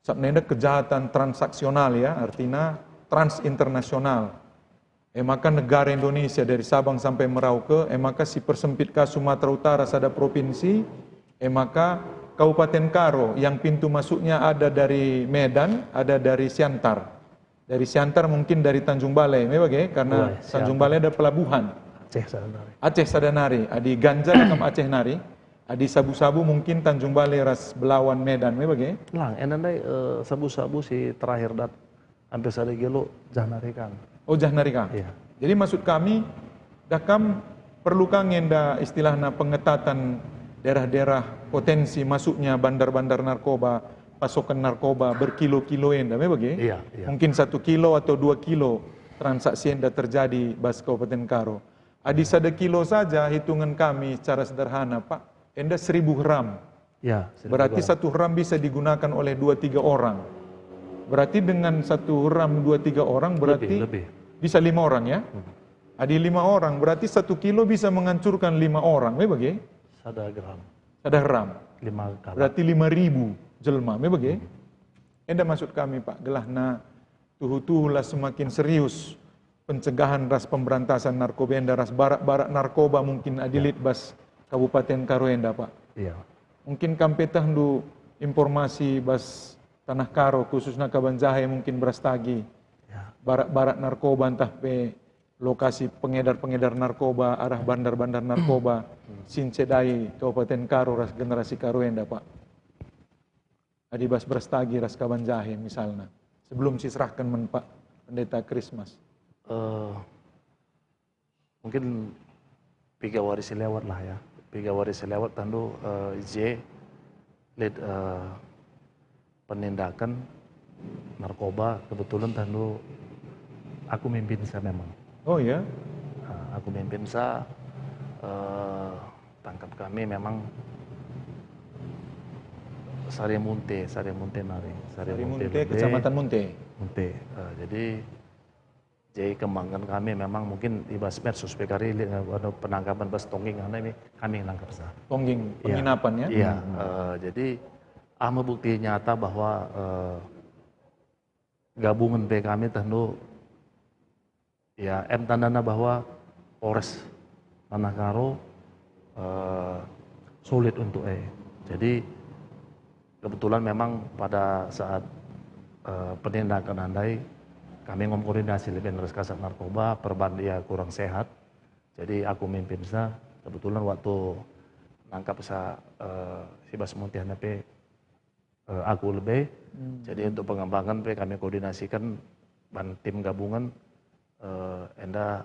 sabap enda kejahatan transaksional ya, artina trans internasional. E maka negara Indonesia dari Sabang sampai Merauke, e maka si persempit ka Sumatera Utara sada provinsi, e maka Kabupaten Karo yang pintu masuknya ada dari Medan, ada dari Siantar. Dari Siantar mungkin dari Tanjung Balai, me bage, karena Tanjung Balai ada pelabuhan. Aceh sada nari. Aceh sada nari, adi ganja kam Aceh nari, adi sabu-sabu mungkin Tanjung Balai ras Belawan Medan, me bage? Lang, enda ndai eh, sabu-sabu si terakhir dat hampir sada kilo jah nari kan. Oh, jah nari kan? Iya. Jadi maksud kami, dah kam perlu ka nge enda istilahna pengetatan daerah-daerah potensi masuknya bandar-bandar narkoba, pasoken narkoba berkilo-kilo enda, me bage? Iya, iya. Mungkin satu kilo atau dua kilo transaksi enda terjadi bas Kabupaten Karo. Adi sada kilo saja hitungen kami secara sederhana, Pak, enda seribu gram. Ya, seribu gram. Berarti satu gram bisa digunakan oleh dua tiga orang. Berarti dengan satu gram dua tiga orang berarti lebih, lebih. Bisa lima orang ya? Hmm. Adi lima orang, berarti satu kilo bisa menghancurkan lima orang, me bage? Sada gram. Sada gram. Lima kali. Berarti lima ribu jelma, me bage? Hmm. Enda maksud kami, Pak, gelahna tuhu-tuhulah semakin serius pencegahan ras pemberantasan narkoba enda ras barak-barak narkoba mungkin adi lit bas Kabupaten Karo enda, Pak. Iya. Mungkin kam pe tehndu informasi bas Tanah Karo, khususna Kabanjahe mungkin Brastagi. Ya. Barak-barak narkoba ntah pe lokasi pengedar-pengedar narkoba arah bandar-bandar narkoba si ncedai Kabupaten Karo ras generasi Karo enda, Pak. Adi bas Brastagi ras Kabanjahe misalna, sebelum siserahken man Pak Pendeta Krismas. Eh, mungkin piga wari si lewat lah ya, piga wari si lewat tandu eh, ije lit eh, penindakan narkoba kebetulan tandu aku mimpin saya memang. Oh ya? Nah, aku mimpin saya eh, tangkap kami memang Sari Munte, Sari Munte nari. Sari Munte, Kecamatan Munte. Munte. Eh, jadi jadi kembangkan kami memang mungkin di bas medsos pe kari anu penangkapan bas tongging karena ini kami nangkap sa. Tongging penginapan ya? Iya. Hmm. Eh, jadi ah bukti nyata bahwa eh, gabungan pe kami tentu ya em tandana bahwa Polres Tanah Karo eh, sulit untuk eh. Jadi kebetulan memang pada saat eh, penindakan andai kami ngom koordinasi lebih ras Kasat Narkoba, perban dia kurang sehat. Jadi aku mimpin sa, kebetulan waktu nangkap sa eh, si Bas Munte pe eh, aku lebe. Hmm. Jadi untuk pengembangan pe kami koordinasiken ban tim gabungan, eh, enda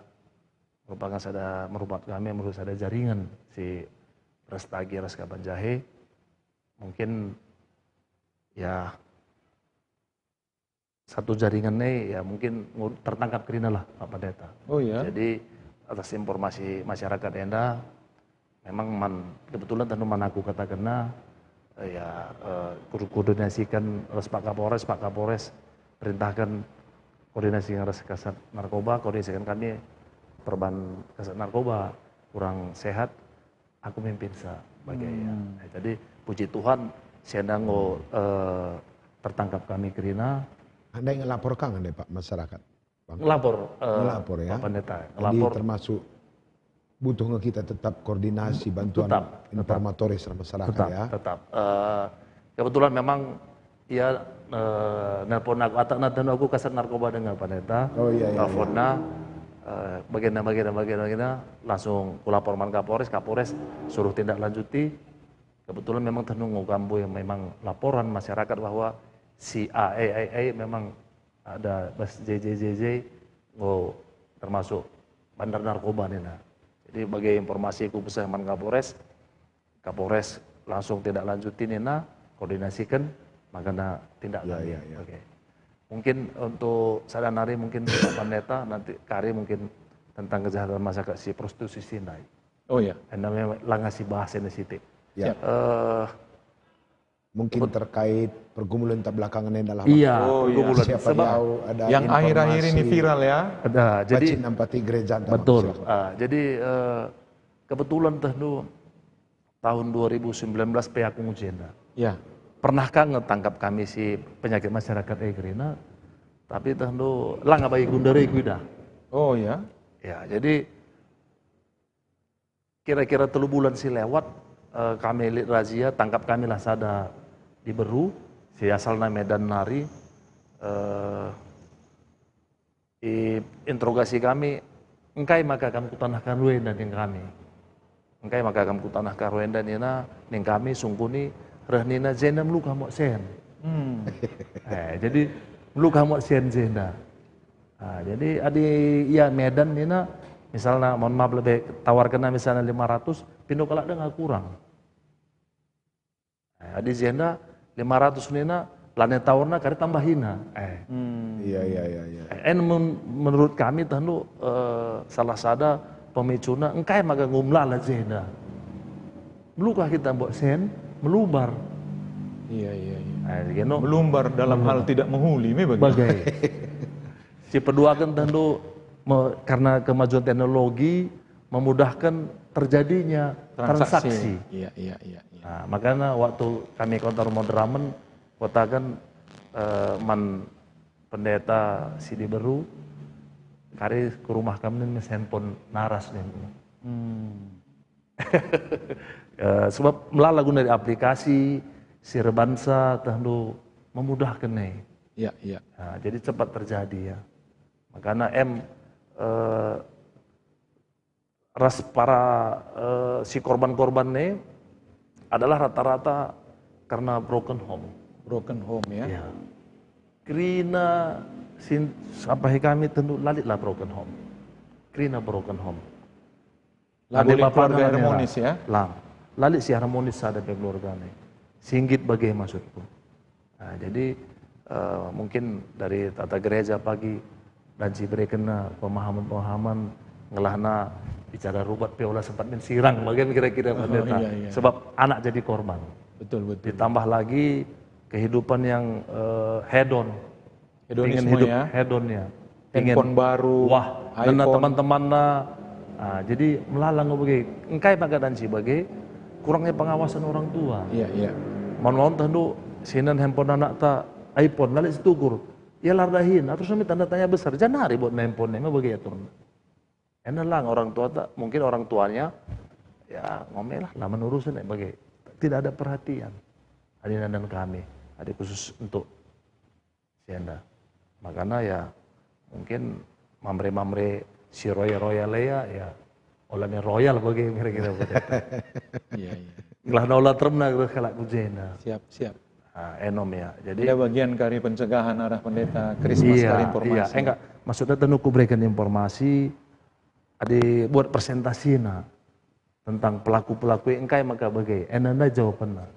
merupakan sada, merupakan kami merupakan sada jaringan si Prestagi ras Kabanjahe. Mungkin, ya, satu jaringan e, ya, mungkin ngur-, tertangkap kerina lah, Pak Pendeta. Oh, ya? Jadi, atas informasi masyarakat enda, memang man, kebetulan tentu man aku katakenna, eh, ya, eh, kur-, koordinasikan ras Pak Kapolres, Pak Kapolres perintahkan koordinasi ras Kasat Narkoba, koordinasikan kami perban Kasat Narkoba kurang sehat, aku mimpin sa bage, ya. Hmm. Eh, jadi, puji Tuhan, si enda enggo, eh, tertangkap kami kerina. Anda ngelapor ka nge, Pak, masyarakat? Bang? Ngelapor, eh, Ngelapor, ya? Pak Pendeta. Jadi, ngelapor. Termasuk butuh nge kita tetap koordinasi bantuan Tetap, tetap. Informatori sama masyarakat, Tetap, ya? tetap. Eh, kebetulan memang ia, eh, nelpon aku, atakna tentu aku Kasat Narkoba denga, Pak Pendeta. Oh, iya, iya, iya. Teleponnya, eh, bagena, bagena, bagena, bagena, langsung kulapor man Kapolres, Kapolres suruh tindak lanjuti. Kebetulan memang tentu nggo kami yang memang laporan masyarakat bahwa si A, A, A, A memang ada bas J J J J enggo termasuk bandar narkoba nina. Jadi bage informasi ku peseh man Kapolres, Kapolres langsung tindak lanjuti nina, koordinasiken, makana tindak Ya, lanjut. ya, ya. Oke. Mungkin untuk sada nari mungkin Pak Pendeta, nanti kari mungkin tentang kejahatan masyarakat si prostitusi ndai. Oh, ya. Enda memang langa si bahas ini sitik. Ya. Siap. Eh, Mungkin Kebet- terkait pergumulan tak belakangan ini adalah Iya, Oh, iya. pergumulan. Siapa Sebab tahu ada Yang akhir-akhir ini informasi viral, ya? Ada, jadi Pacin nampati gereja entah Betul. maksud. Ah, jadi, eh, kebetulan teh nu tahun dua ribu sembilan belas pe aku nguji enda. Ya. Pernahkah ngetangkap kami si penyakit masyarakat e kerina? Tapi teh nu langa bagi gundare kuidah. Oh, ya? Ya, jadi kira-kira telu bulan si lewat, eh, kami lit razia, tangkap kami lah sada diberu, si asalna Medan nari, eh, i-, interogasi kami, "Engkai maka kam ku tanah Karu enda?" ning kami. "Engkai maka kam ku tanah Karu enda?" nina, ning kami sungkuni, reh nina, "Jenda meluka muat sen." Hmm. Eh, jadi meluka muat sen jenda. Ah, jadi adi ia Medan nina, misalna, mohon maaf, lebe tawarkenna misalna lima ratus, pindo kalak denga kurang. Eh, adi jenda lima ratus nina, lane tawarna kari tambahina. Eh. Hmm. Iya, iya, iya, iya. Eh, en men-, menurut kami tentu, eh, salah sada pemicuna, engkai maka ngumlala jenda. Meluka kita mbok sen, melubar. Iya, iya, iya. Eh, geno. Melumbar dalam hal tidak mehuli, me bagi. Bagai. Si peduaken tentu me-, karena kemajuan teknologi memudahkan terjadinya Transaksi. transaksi. Iya, iya, iya, iya. Nah, makanya waktu kami kontor Moderamen, kataken, eh, man pendeta si diberu, kari ke rumah kami nih, handphone naras nih. Hmm. Eh, sebab melala guna di aplikasi, si rebansa, tentu memudahkan nih. Iya, iya. Nah, jadi cepat terjadi ya. Makanya em, eh, ras para, eh, si korban-korban nih adalah rata-rata karena broken home. Broken home, ya? Ya. Kerina sin-, sampai kami tentu lalitlah broken home. Kerina broken home. Labo Ande lit bapana keluarga nera. harmonis, ya? Lang. Lalap si harmonis sada pe keluargana. Si nggit bage maksudku. Nah, jadi, eh, mungkin dari tata gereja pagi dan si berekenna pemahaman-pemahaman ngelahna bicara rubat pe ola sempat min sirang bagian kira-kira Oh, pendeta. iya, iya. Sebab anak jadi korban. Betul, betul. Ditambah lagi kehidupan yang, eh, hedon. Hedonisme, Pingin hidup ya. hedon, ya. Pingin Handphone baru, wah, nena iPhone. teman-temanna. Ah, jadi melala nge bage. Engkai maka dan si bage, kurangnya pengawasan orang tua. Iya, iya. Manual tentu sinen handphone anakta iPhone, lalap si tukur. Ya lar dahin, terus kami tanda tanya besar. Janari buat handphone, emang bage aturna. Enda lang orang tua tak, mungkin orang tuanya, ya, ngome lah, lah menurusin, eh, bage. Tidak ada perhatian. Adi nandan kami, adi khusus untuk si enda. Makanya ya, mungkin mamre-mamre si royal-royal ya, ya, ola ni royal bage kira-kira bage. Iya, iya. Ngelah nola teremna kalak ku jenda. Siap, siap. Ah, enom ya. Jadi ada bagian kari pencegahan arah pendeta Christmas iya, kari informasi. Iya, enggak. Maksudnya tentu kubereken informasi, ada buat presentasinya tentang pelaku-pelaku engkai maka bage. Enda jawabannya.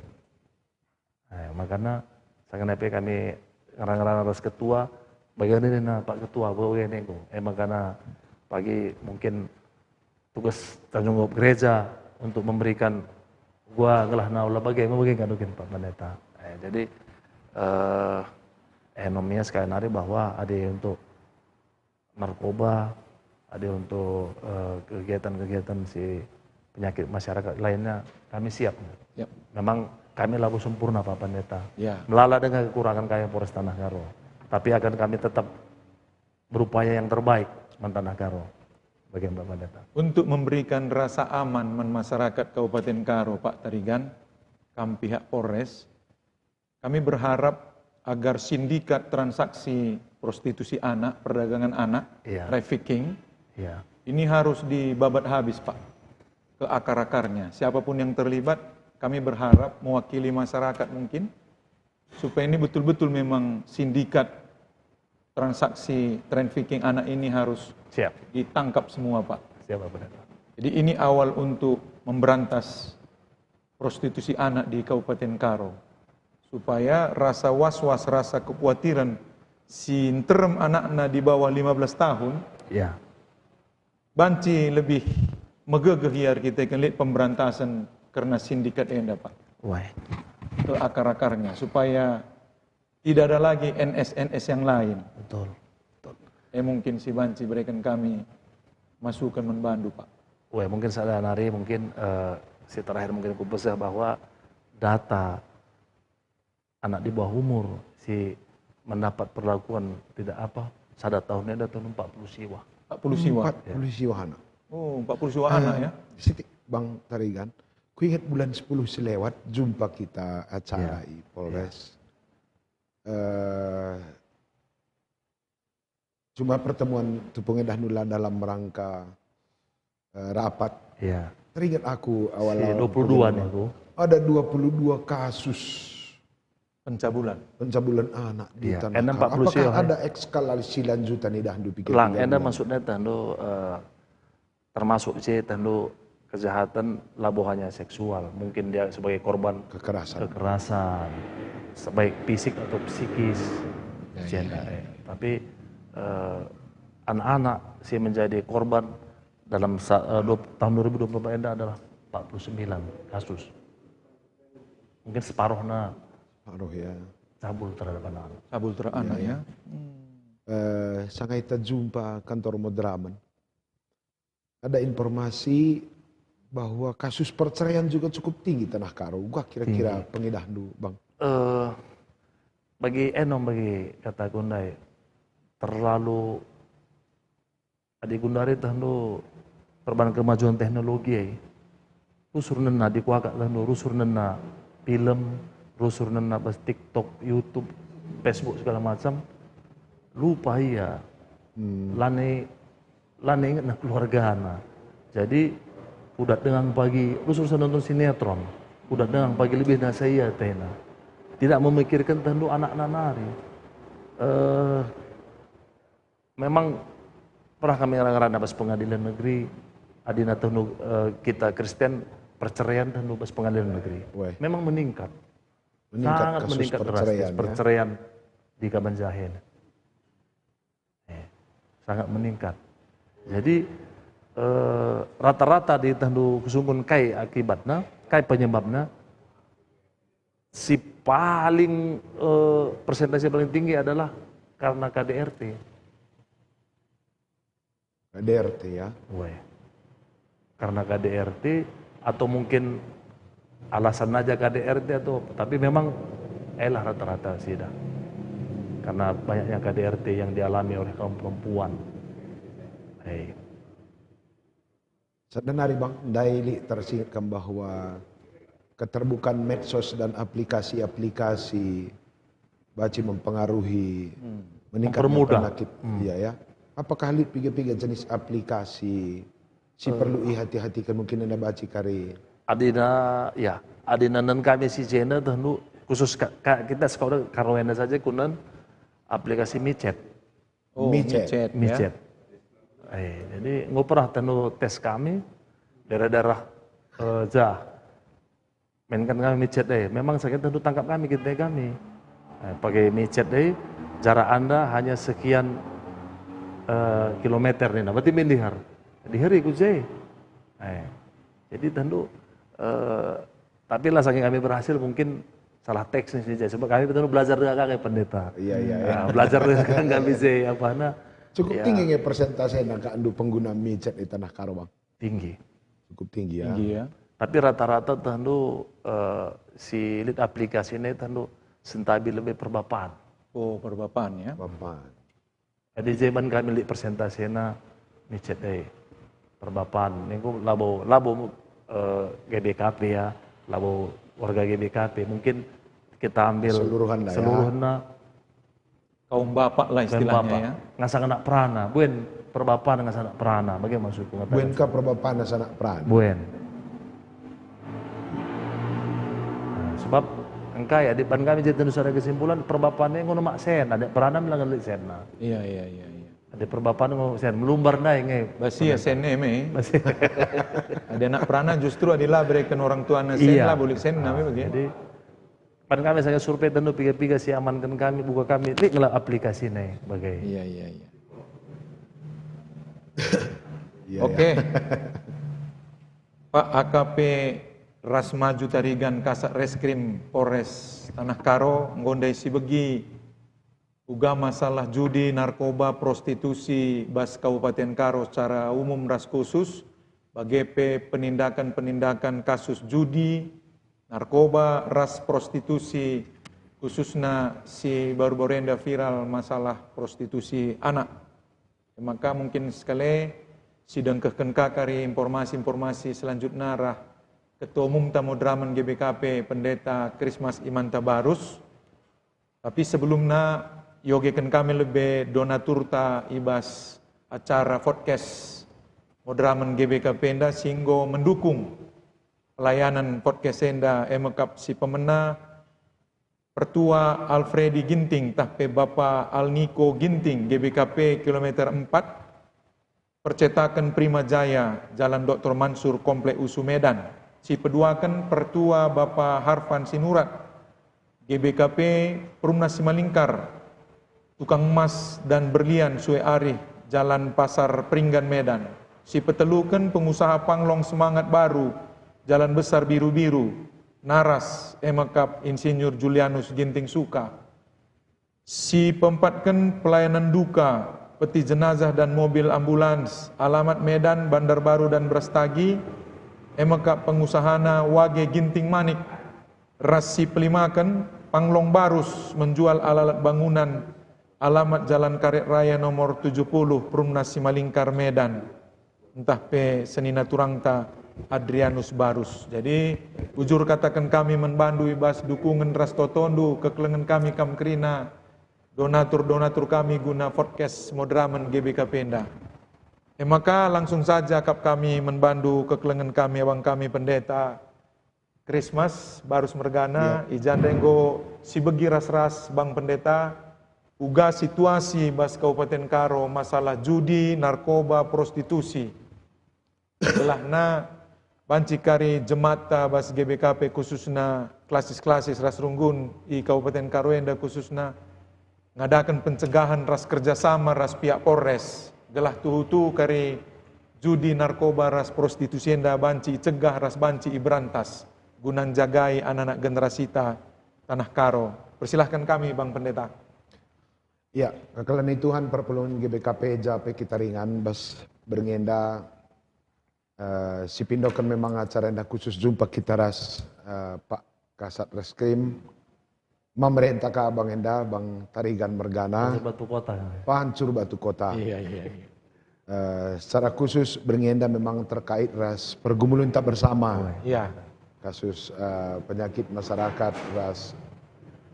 Eh, makanya sangat pe kami ngerang-ngerang ras ketua, bagaimana ini nah, Pak Ketua, bagaimana ini, eh, makanya pagi mungkin tugas tanggung jawab gereja untuk memberikan gua ngelah naula bage, bage kan mungkin Pak Pendeta. Eh, jadi eh enomnya sekali nari bahwa ada untuk narkoba, ada untuk eh, kegiatan-kegiatan si penyakit masyarakat lainnya, kami siap. Yap. Memang kami labo sempurna Pak Pendeta. Ya. Melala dengan kekurangan kami Polres Tanah Karo. Tapi akan kami tetap berupaya yang terbaik man Tanah Karo. Bagian Pak Pendeta. Untuk memberikan rasa aman man masyarakat Kabupaten Karo, Pak Tarigan, kam pihak Polres, kami berharap agar sindikat transaksi prostitusi anak, perdagangan anak, iya, trafficking, iya, ini harus dibabat habis, Pak, ke akar-akarnya. Siapapun yang terlibat, kami berharap mewakili masyarakat mungkin, supaya ini betul-betul memang sindikat transaksi trafficking anak ini harus siap, ditangkap semua, Pak. Siap, Pak Pendeta. Jadi ini awal untuk memberantas prostitusi anak di Kabupaten Karo, supaya rasa was-was, rasa kekuatiran si nterem anakna di bawah lima belas tahun, ya, banci lebih megegeh ia erkiteken lit pemberantasan kerna sindikat enda, Pak. Wah. Ke akar-akarnya, supaya tidak ada lagi N S-N S yang lain. Betul. Betul. Eh, mungkin si banci bereken kami masukan man bandu, Pak. Weh, mungkin sada nari, mungkin eh, si terakhir mungkin kubeseh bahwa data anak di bawah umur si mendapat perlakuan tidak apa, sada tahun enda tahun empat puluh siwah. Empat puluh siwah. Empat puluh siwah anak. Oh, empat puluh siwah anak ya. Sitik Bang Tarigan, kuingat bulan sepuluh selewat jumpa kita acara ya, i Polres. Ya. Eh, cuma pertemuan tu pengedah nula dalam rangka eh, rapat. Iya. Teringat aku awal-awal dua puluh dua nih aku. Ada dua puluh dua kasus pencabulan. Pencabulan anak di iya, Tanah Karo. Apakah ada eskalasi lanjutan idahndu pikir? Lang, enda maksudnya tandu eh, termasuk je tandu kejahatan labo hanya seksual, mungkin dia sebagai korban kekerasan, kekerasan, baik fisik atau psikis, ya, ya, ya. Tapi eh, anak-anak si menjadi korban dalam eh, tahun dua ribu dua puluh empat enda adalah empat puluh sembilan kasus. Mungkin separuhna separuh ya. Cabul terhadap anak-anak. Cabul terhadap anak ya. Ya. Hmm. Eh, sanga kita jumpa kantor Madramen. Ada informasi bahwa kasus perceraian juga cukup tinggi Tanah Karo. Gua kira-kira pengidahndu, Bang. Eh, bagi enom bagi kata kundai terlalu adi gundari tehndu perban kemajuan teknologi ai. Rusur nena di kuakak tehndu, rusur nena film, rusur nena bas TikTok, YouTube, Facebook segala macam. Lupa ia. Hmm. Lani lana ingetna keluargana. Jadi kudat dengang pagi, rusur saya nonton sinetron. Kudat dengang pagi lebih nasa ia tena. Tidak memikirkan tentu anakna nari. Eh, memang pernah kami ngerana bas pengadilan negeri, adina tentu eh, kita Kristen perceraian tentu bas pengadilan negeri. Memang meningkat. Meningkat sangat meningkat drastis perceraian, ya? Perceraian di Kabanjahe. Eh, sangat meningkat. Jadi eh, rata-rata di tendu kesungguhun kai akibatnya, kai penyebabnya, si paling eh, persentase paling tinggi adalah karena K D R T. K D R T ya. Weh. Karena K D R T atau mungkin alasan aja K D R T atau apa. Tapi memang elah rata-rata sih dah. Karena banyaknya K D R T yang dialami oleh kaum perempuan. Hei. Sadanari Bang, ndai lit tersingetken bahwa keterbukaan medsos dan aplikasi-aplikasi baci mempengaruhi hmm. Meningkatnya mempermudah. Penyakit. Hmm. Iya ya. Apakah lit piga-piga jenis aplikasi si uh. Perlu ihati-hatikan mungkin enda baci kari? Adina, ya, adina nan kami si jena tentu Khusus ka, ka, kita sekolah Karo enda saja guna aplikasi micet. Oh, Micet. micet, ya. Micet. Eh, jadi enggo pernah tendu tes kami daerah-daerah eh, jah. Mainkan kami micet deh. Memang sakit tendu tangkap kami kita kami. Eh, pakai micet deh. Jarak anda hanya sekian eh, kilometer nih. Nah, berarti mendihar. Dihari ku je. Eh, jadi tendu eh, tapi lah saking kami berhasil mungkin salah teks nih sih. Sebab kami betul belajar dengan kakak pendeta. Iya, iya, iya. Nah, belajar dengan kami sih apa nah. Cukup Ya. Tinggi nge persentase nangka endu pengguna micet di Tanah Karo, Bang? Tinggi. Cukup tinggi ya. Tinggi ya. Tapi rata-rata tendu eh, si lit aplikasi ini tendu sentabi lebih perbapan. Oh, perbapan ya. Bapak. Jadi zaman kami lit persentasena micet eh perbapan. Niku labo labo eh, G B K P ya, labo warga G B K P. Mungkin kita ambil Seluruhan lah ya. seluruhna Kaum bapak lah dan istilahnya bapak. Ya. Ngasang anak perana, buen perbapan ngasang anak perana. Bagaimana maksudku ngatakan? Buenka perbapan sanak peran. Buen. Nah, sebab engkai adik ban kami jadi tendu sada kesimpulan perbapannya ngono mak sen, adik perana melanggar lit sen. Nah. Iya, iya, iya, iya. Adik perbapan ngono sen, melumbar ndai nge. Basi ya sen me. Masih. Ada anak perana justru adalah berikan orang tuanya sen Iya. Lah, boleh sen namanya begitu. Jadi pan kami saya survei tendu piga-piga si amankan kami, buka kami, lit ngelap aplikasi nih bagai. Iya, iya, iya. Iya, Oke. ya. Pak A K P Rasmaju Tarigan Kasat Reskrim Polres Tanah Karo, nggondai si begi uga masalah judi, narkoba, prostitusi bas Kabupaten Karo secara umum ras khusus, bage pe penindakan-penindakan kasus judi, narkoba ras prostitusi, khususna si baru-baru enda viral masalah prostitusi anak. Maka mungkin sekali si dengkehken ka kari informasi-informasi selanjutna rah Ketua Umum Tamu Dramen G B K P Pendeta Krismas Imanta Barus. Tapi sebelumna, yogeken kami lebe donaturta i bas acara podcast Moderamen G B K P enda si enggo mendukung pelayanan podcast enda, e mekap si pemena Pertua Alfredi Ginting tah pe Bapa Alniko Ginting, G B K P kilometer empat, percetaken Prima Jaya, Jalan Doktor Mansur, Komplek Usu Medan. Si peduaken Pertua Bapa Harfan Sinurat, G B K P Perumnas Simalingkar, Tukang Emas dan Berlian Sue Arih, Jalan Pasar Peringgan Medan. Si peteluken pengusaha panglong Semangat Baru, Jalan Besar Biru-Biru, Naras, e mekap Insinyur Julianus Ginting Suka. Si peempatken pelayanan duka, peti jenazah dan mobil ambulans, alamat Medan, Bandar Baru dan Brastagi, e mekap pengusahana Wage Ginting Manik, ras si pelimaken, Panglong Barus menjual alat-alat bangunan, alamat Jalan Karet Raya nomor tujuh puluh, Perumnas Simalingkar, Medan. Ntah pe senina turangta Adrianus Barus. Jadi, bujur kataken kami man bandu i bas dukungen ras totondu, kekelengen kami kam kerina, donatur-donatur kami guna podcast Moderamen G B K P enda. E maka langsung saja akap kami man bandu kekelengen kami abang kami pendeta Krismas Barus mergana, i jenda enggo sibegi ras-ras bang pendeta, uga situasi bas Kabupaten Karo masalah judi, narkoba, prostitusi. Gelahna banci kari jematta bas G B K P khususna klasis-klasis ras runggun i Kabupaten Karo enda khususna ngadaken pencegahan ras kerjasama ras pihak Polres, gelah tuhu-tuhu kari judi, narkoba ras prostitusi enda banci icegah ras banci iberantas guna njagai anak-anak generasita Tanah Karo. Persilahkan kami, Bang Pendeta. Ya, kekelengen Tuhan perpulungen G B K P ja pe kita ringan bas berngi enda, eh, sipindoken memang acara enda khusus jumpa kita ras eh, Pak Kasat Reskrim. Mamerenta ka bang enda, Bang Tarigan mergana. Batu Kota. Pancur Batu Kota. Iya, iya, iya. Eh, secara khusus berngi enda memang terkait ras pergumulan tak bersama. Iya. Kasus eh, penyakit masyarakat ras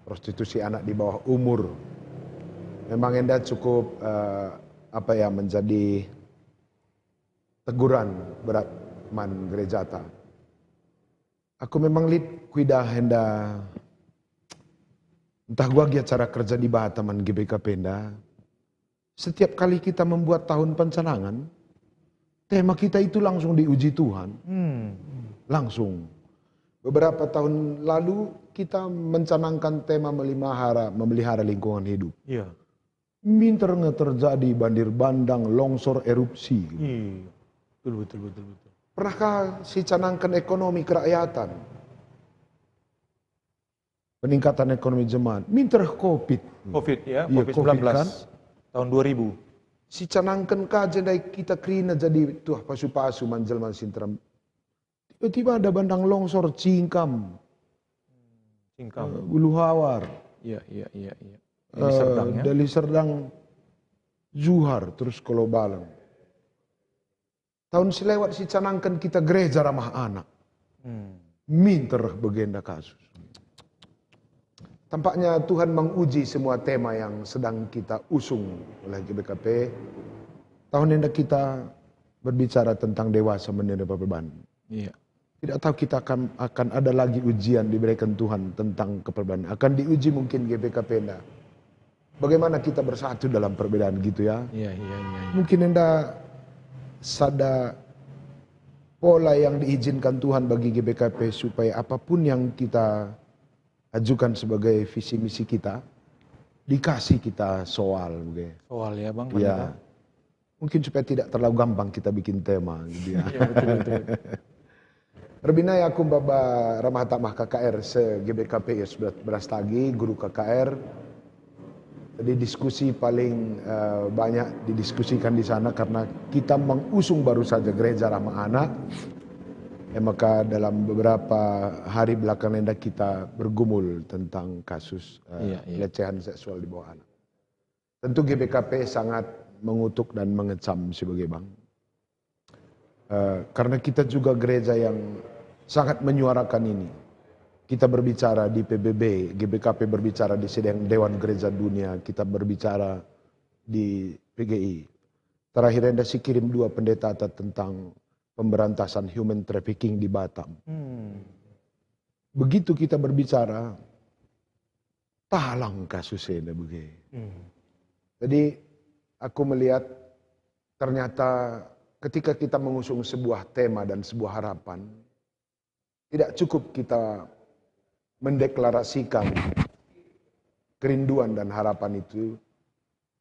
prostitusi anak di bawah umur. Memang enda cukup eh, apa ya, menjadi teguran berat man gerejata. Aku memang lit kuidah enda Ntah gua gia cara kerja Dibata man G B K P enda, setiap kali kita membuat tahun pencanangan, tema kita itu langsung diuji Tuhan. Hmm. Langsung. Beberapa tahun lalu kita mencanangkan tema melimahara, memelihara lingkungan hidup. Iya. Minter nge terjadi banjir bandang, longsor, erupsi. Iya. Betul, betul, betul, betul. Pernahkah sicanangken ekonomi kerakyatan? Peningkatan ekonomi jemaat. Minter covid. Covid, ya, iya, covid sembilan belas, kan? Tahun dua ribu. Sicanangken ka je ndai kita kerina jadi tuah pasu-pasu man jelma si nterem. Tiba-tiba ada bandang longsor, Cingkam. Cingkam. Eh, Ulu Hawar. Iya, iya, iya, iya. Deli Serdang, ya. Deli Serdang, Johar, terus Kolobaleng. Tahun si lewat sicanangken kita gereja ramah anak. Hmm. Minter bagenda kasus. Tampaknya Tuhan menguji semua tema yang sedang kita usung oleh G B K P. Tahun enda kita berbicara tentang dewasa menerima perban. Iya. Tidak tahu kita akan, akan ada lagi ujian diberikan Tuhan tentang keperban. Akan diuji mungkin G B K P enda. Bagaimana kita bersatu dalam perbedaan gitu ya. Iya, iya, iya, iya. Mungkin enda sada pola yang diizinkan Tuhan bagi G B K P supaya apapun yang kita ajukan sebagai visi misi kita, dikasih kita soal, oke. Soal ya, Bang, iya. Pendeta. Mungkin supaya tidak terlalu gampang kita bikin tema, gitu ya. Iya, betul, betul. Erbinai aku maba ramah tamah K K R se-G B K P Yos Beras Tagi, guru K K R. Jadi diskusi paling, eh, banyak didiskusikan di sana karena kita mengusung baru saja gereja ramah anak. Ya, maka dalam beberapa hari belakang enda kita bergumul tentang kasus, eh, iya, iya, pelecehan seksual di bawah anak. Tentu G B K P sangat mengutuk dan mengecam si bage, Bang. Eh, karena kita juga gereja yang sangat menyuarakan ini. Kita berbicara di P B B, G B K P berbicara di sidang Dewan Gereja Dunia, kita berbicara di P G I. Terakhir enda si kirim dua pendeta tentang pemberantasan human trafficking di Batam. Hmm. Begitu kita berbicara, talang kasus enda bage. Hmm. Jadi, aku melihat ternyata ketika kita mengusung sebuah tema dan sebuah harapan, tidak cukup kita mendeklarasikan kerinduan dan harapan itu,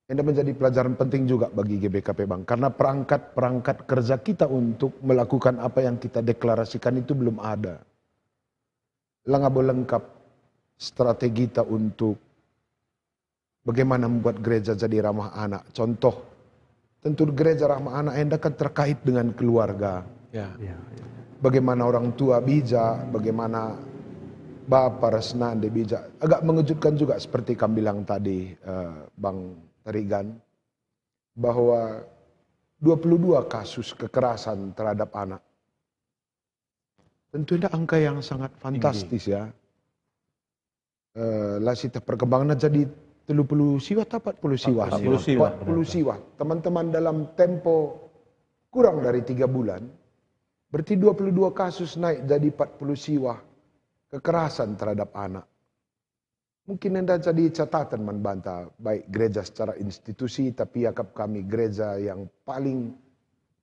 enda menjadi pelajaran penting juga bagi G B K P, Bang, karena perangkat-perangkat kerja kita untuk melakukan apa yang kita deklarasikan itu belum ada. Langa bo lengkap strategita untuk bagaimana membuat gereja jadi ramah anak. Contoh, tentu gereja ramah anak enda kan terkait dengan keluarga. Ya. Ya, ya. Bagaimana orang tua bijak, bagaimana bapa ras nande bijak. Agak mengejutkan juga seperti kam bilang tadi, eh, Bang Tarigan, bahwa dua puluh dua kasus kekerasan terhadap anak. Tentu enda angka yang sangat fantastis, ya. Eh, la sieteh perkembanganna jadi telu puluh siwah atau empat puluh siwah? Empat puluh siwah. Empat puluh siwah. Teman-teman, dalam tempo kurang dari tiga bulan, berarti dua puluh dua kasus naik jadi empat puluh siwah kekerasan terhadap anak. Mungkin enda jadi catatan man banta, baik gereja secara institusi, tapi iakap kami gereja yang paling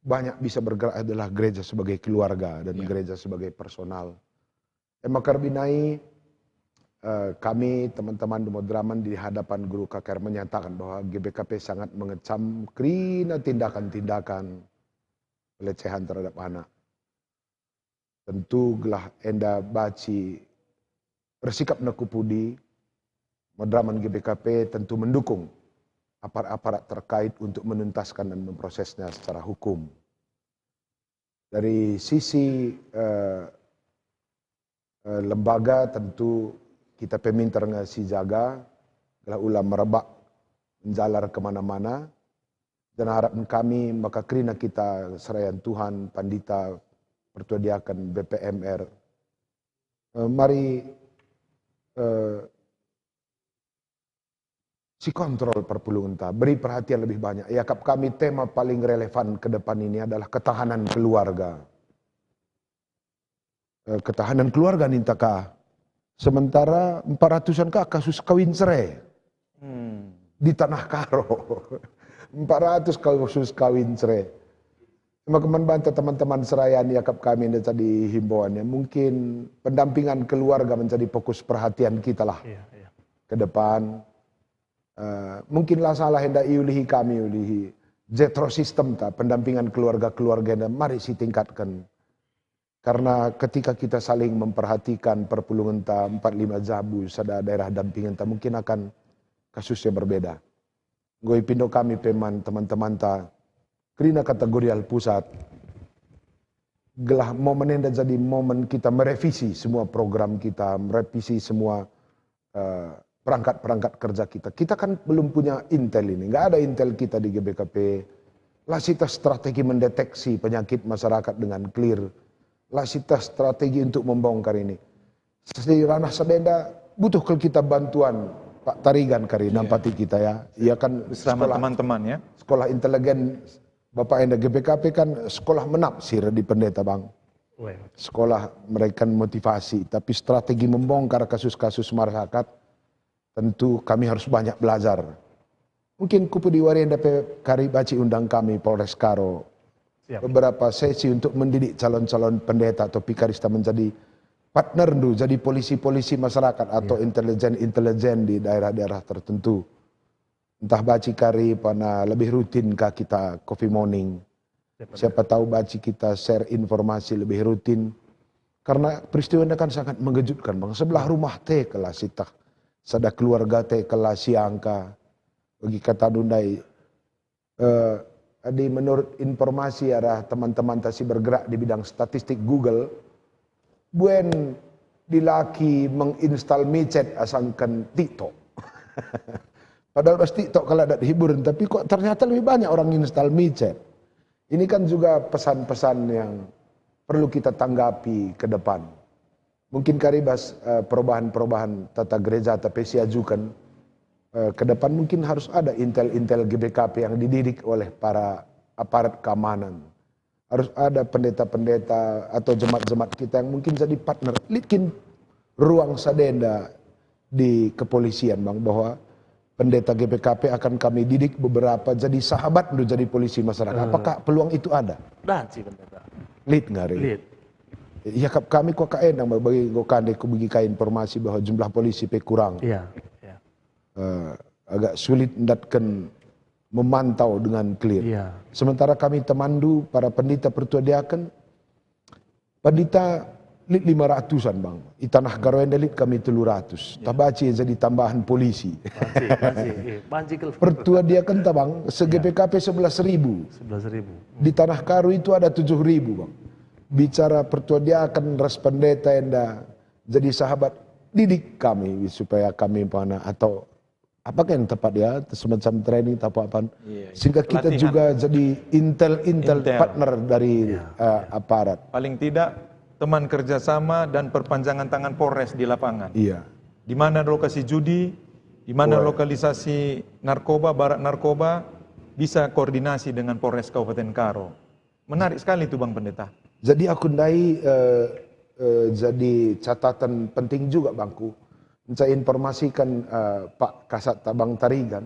banyak bisa bergerak adalah gereja sebagai keluarga dan, ya, gereja sebagai personal. E maka erbinai, eh, kami, teman-teman Dumo Draman, di hadapan guru K K R menyatakan bahwa G B K P sangat mengecam kerina tindakan-tindakan pelecehan terhadap anak. Tentu gelah enda banci ersikapna ku pudi, Dumo Draman G B K P tentu mendukung aparat-aparat terkait untuk menuntaskan dan memprosesnya secara hukum. Dari sisi, eh, eh, lembaga, tentu kita pe minter nge sijaga, gelah ula merebak menjalar kemana-mana. Dan harapan kami maka kerina kita serayan Tuhan, pandita, pertua diaken, B P M R, eh, mari, eh, sikontrol perpulungenta, beri perhatian lebih banyak. Iakap kami tema paling relevan ke depan ini adalah ketahanan keluarga. Eh, ketahanan keluarga ninta ka Sementara empat ratusan ka kasus kawin cerai. Hmm. Di Tanah Karo. Empat ratus kasus kawin cerai. Maka man banta teman-teman seraya ni akap kami enda jadi himbauan ya. Mungkin pendampingan keluarga menjadi fokus perhatian kita lah. Iya, iya. Ke depan. Eh, mungkin la salah enda iulihi kami, ulihi Jetro System ta, pendampingan keluarga-keluarga enda mari sitingkatken. Karena ketika kita saling memperhatikan perpulungenta empat lima jabu sada daerah dampingenta, mungkin akan kasusnya berbeda. Enggo ipindo kami pe man teman-temanta kerina kategori Alpusat, gelah momen enda jadi momen kita merevisi semua program kita, merevisi semua, eh, perangkat-perangkat kerja kita. Kita kan belum punya intel ini, nggak ada intel kita di G B K P. La sieteh strategi mendeteksi penyakit masyarakat dengan clear. La sieteh strategi untuk membongkar ini. Di ranah sada enda butuh kal kita bantuan Pak Tarigan kari. Iya. Nampati kita ya. Ia kan bersama sekolah, teman-teman ya. Sekolah intelijen, Bapak enda G B K P kan sekolah menafsir di pendeta, Bang. Weh. Sekolah mereka motivasi, tapi strategi membongkar kasus-kasus masyarakat, tentu kami harus banyak belajar. Mungkin kupudi wari enda pe kari banci undang kami Polres Karo. Siap. Beberapa sesi untuk mendidik calon-calon pendeta atau vikarista menjadi partnerndu, jadi polisi-polisi masyarakat atau, iya, intelijen-intelijen di daerah-daerah tertentu. Entah banci kari pana lebih rutin kah kita coffee morning. Siapa tahu banci kita share informasi lebih rutin. Karena peristiwa ini kan sangat mengejutkan, Bang. Sebelah rumah ate kal sieteh. Sada keluarga ate kal siangka. Bagi katandu ndai, eh, adi menurut informasi arah teman-temanta si bergerak di bidang statistik Google, buen dilaki menginstal micet asangken TikTok. Padahal pas TikTok kal adat hiburan, tapi kok ternyata lebih banyak orang install micet. Ini kan juga pesan-pesan yang perlu kita tanggapi ke depan. Mungkin kari bas, eh, perubahan-perubahan tata gereja tapi siajuken, eh, ke depan mungkin harus ada intel-intel G B K P yang dididik oleh para aparat keamanan. Harus ada pendeta-pendeta atau jemaat-jemaat kita yang mungkin jadi partner. Lit kin ruang sada enda di kepolisian, Bang, bahwa pendeta G P K P akan kami didik beberapa jadi sahabatndu jadi polisi masyarakat. Eh. Apakah peluang itu ada? Banci, pendeta. Lit nggari. Lit. Iakap kami kok ka endang bagi enggo kande kubegi kai informasi bahwa jumlah polisi pe kurang. Iya, iya. Eh, agak sulit ndatken memantau dengan clear. Iya. Sementara kami temanndu, para pendeta pertua diaken, pendeta lit lima ratusan, Bang. I Tanah Karo enda lit kami telu ratus. Iya. Tah banci jadi tambahan polisi. Banci, banci, iya. Banci kal. Pertua diakenta, Bang, se-, iya, G P K P sebelas ribu. Sebelas ribu. Di Tanah Karo itu ada tujuh ribu, Bang. Bicara pertua diaken ras pendeta enda jadi sahabat, didik kami supaya kami pana atau apa kan tepat ya, semacam training atau apa-apaan. Iya, iya. Sehingga kita, pelatihan, juga jadi intel-intel, intel, partner dari, iya, eh, aparat. Paling tidak teman kerjasama dan perpanjangan tangan Polres di lapangan. Iya. Di mana lokasi judi, di mana, wah, lokalisasi narkoba, barak narkoba, bisa koordinasi dengan Polres Kabupaten Karo. Menarik sekali itu, Bang Pendeta. Jadi aku ndai, eh, eh, jadi catatan penting juga, Bangku. Saya informasikan, eh, Pak Kasat Tabang Tarigan.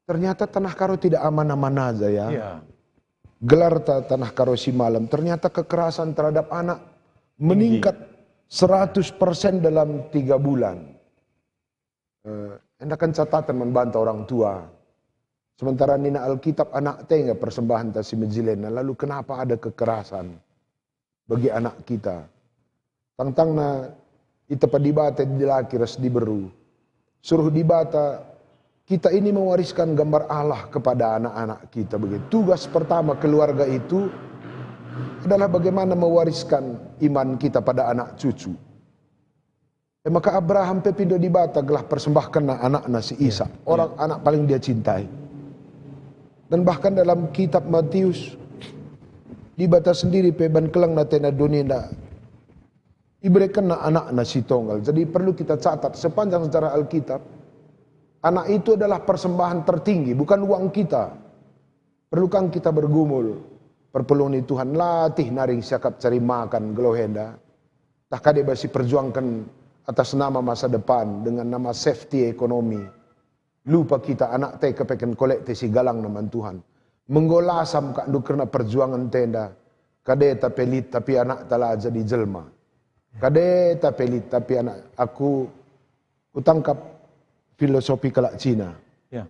Ternyata Tanah Karo tidak aman-aman aja ya. Iya. Gelar ta-, Tanah Karo si malam. Ternyata kekerasan terhadap anak, tinggi, meningkat seratus persen dalam tiga bulan. Eh, enda kan catatan man banta orang tua. Sementara nina Alkitab, anak tenga persembahan ta si mejilena, lalu kenapa ada kekerasan bagi anak kita? Tangtangna itepa Dibata dilaki ras diberu. Suruh Dibata, kita ini mewariskan gambar Allah kepada anak-anak kita. Begitu. Tugas pertama keluarga itu adalah bagaimana mewariskan iman kita pada anak cucu. E maka Abraham pe pindo Dibata gelah persembahkenna anakna si Isak, iya, orang, iya, anak paling dia cintai. Dan bahkan dalam kitab Matius, Dibata sendiri pe ban kelengna atena doni enda iberekenna anakna si tonggal. Jadi perlu kita catat, sepanjang sejarah Alkitab, anak itu adalah persembahan tertinggi, bukan uang kita. Perlu kang kita bergumul, perpulungen ni Tuhan, latih naring siakap cari makan geluh enda. Tah kade bas siperjuangken atas nama masa depan, dengan nama safety ekonomi. Lupa kita anak te kepeken kolek te si galang man Tuhan. Menggo lasam kak ndu kerna perjuangan tenda. Kade ta pelit tapi anak ta la jadi jelma. Kade ta pelit tapi anak aku utangkap filosofi kalak Cina. Ya.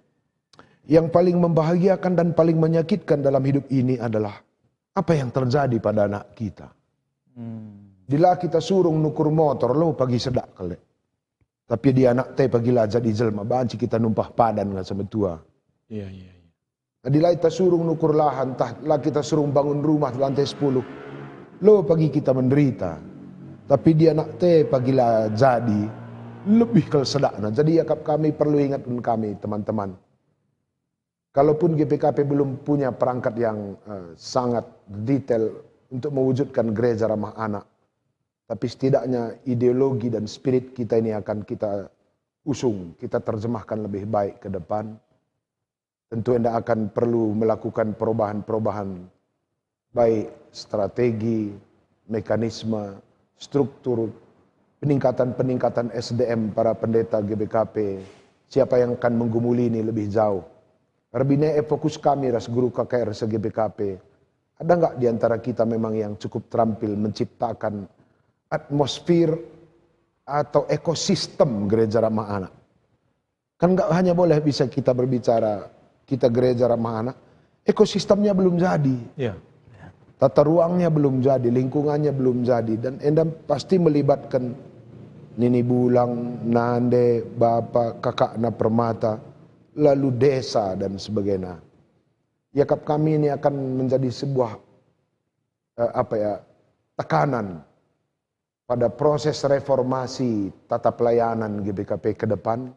Yang paling membahagiakan dan paling menyakitkan dalam hidup ini adalah apa yang terjadi pada anak kita. Hmm. Dila kita surung nukur motor lo pagi sedak kale. Tapi di anak te pagi la jadi jelma banci kita numpah padan nga semetua. Iya, iya, iya. Adi la kita surung nukur lahan, tah la kita surung bangun rumah lantai sepuluh. Lo pagi kita menderita. Tapi di anak te pagi la jadi lebih kal sedakna. Jadi iakap kami perlu ingatkan kami teman-teman. Kalaupun G P K P belum punya perangkat yang eh, sangat detail untuk mewujudkan gereja ramah anak, tapi setidaknya ideologi dan spirit kita ini akan kita usung, kita terjemahkan lebih baik ke depan. Tentu enda akan perlu melakukan perubahan-perubahan, baik strategi, mekanisme, struktur, peningkatan-peningkatan S D M para pendeta G B K P, siapa yang akan menggumuli ini lebih jauh. Erbine e fokus kami ras guru K K R se-G B K P. Ada nggak di antara kita memang yang cukup terampil menciptakan atmosfer atau ekosistem gereja ramah anak? Kan nggak hanya boleh bisa kita berbicara kita gereja ramah anak, ekosistemnya belum jadi. Ya. Tata ruangnya belum jadi, lingkungannya belum jadi, dan enda pasti melibatkan nini bulang, nande, bapa, kakakna permata, lalu desa dan sebagainya. Iakap kami ini akan menjadi sebuah eh, apa ya tekanan pada proses reformasi tata pelayanan G B K P ke depan.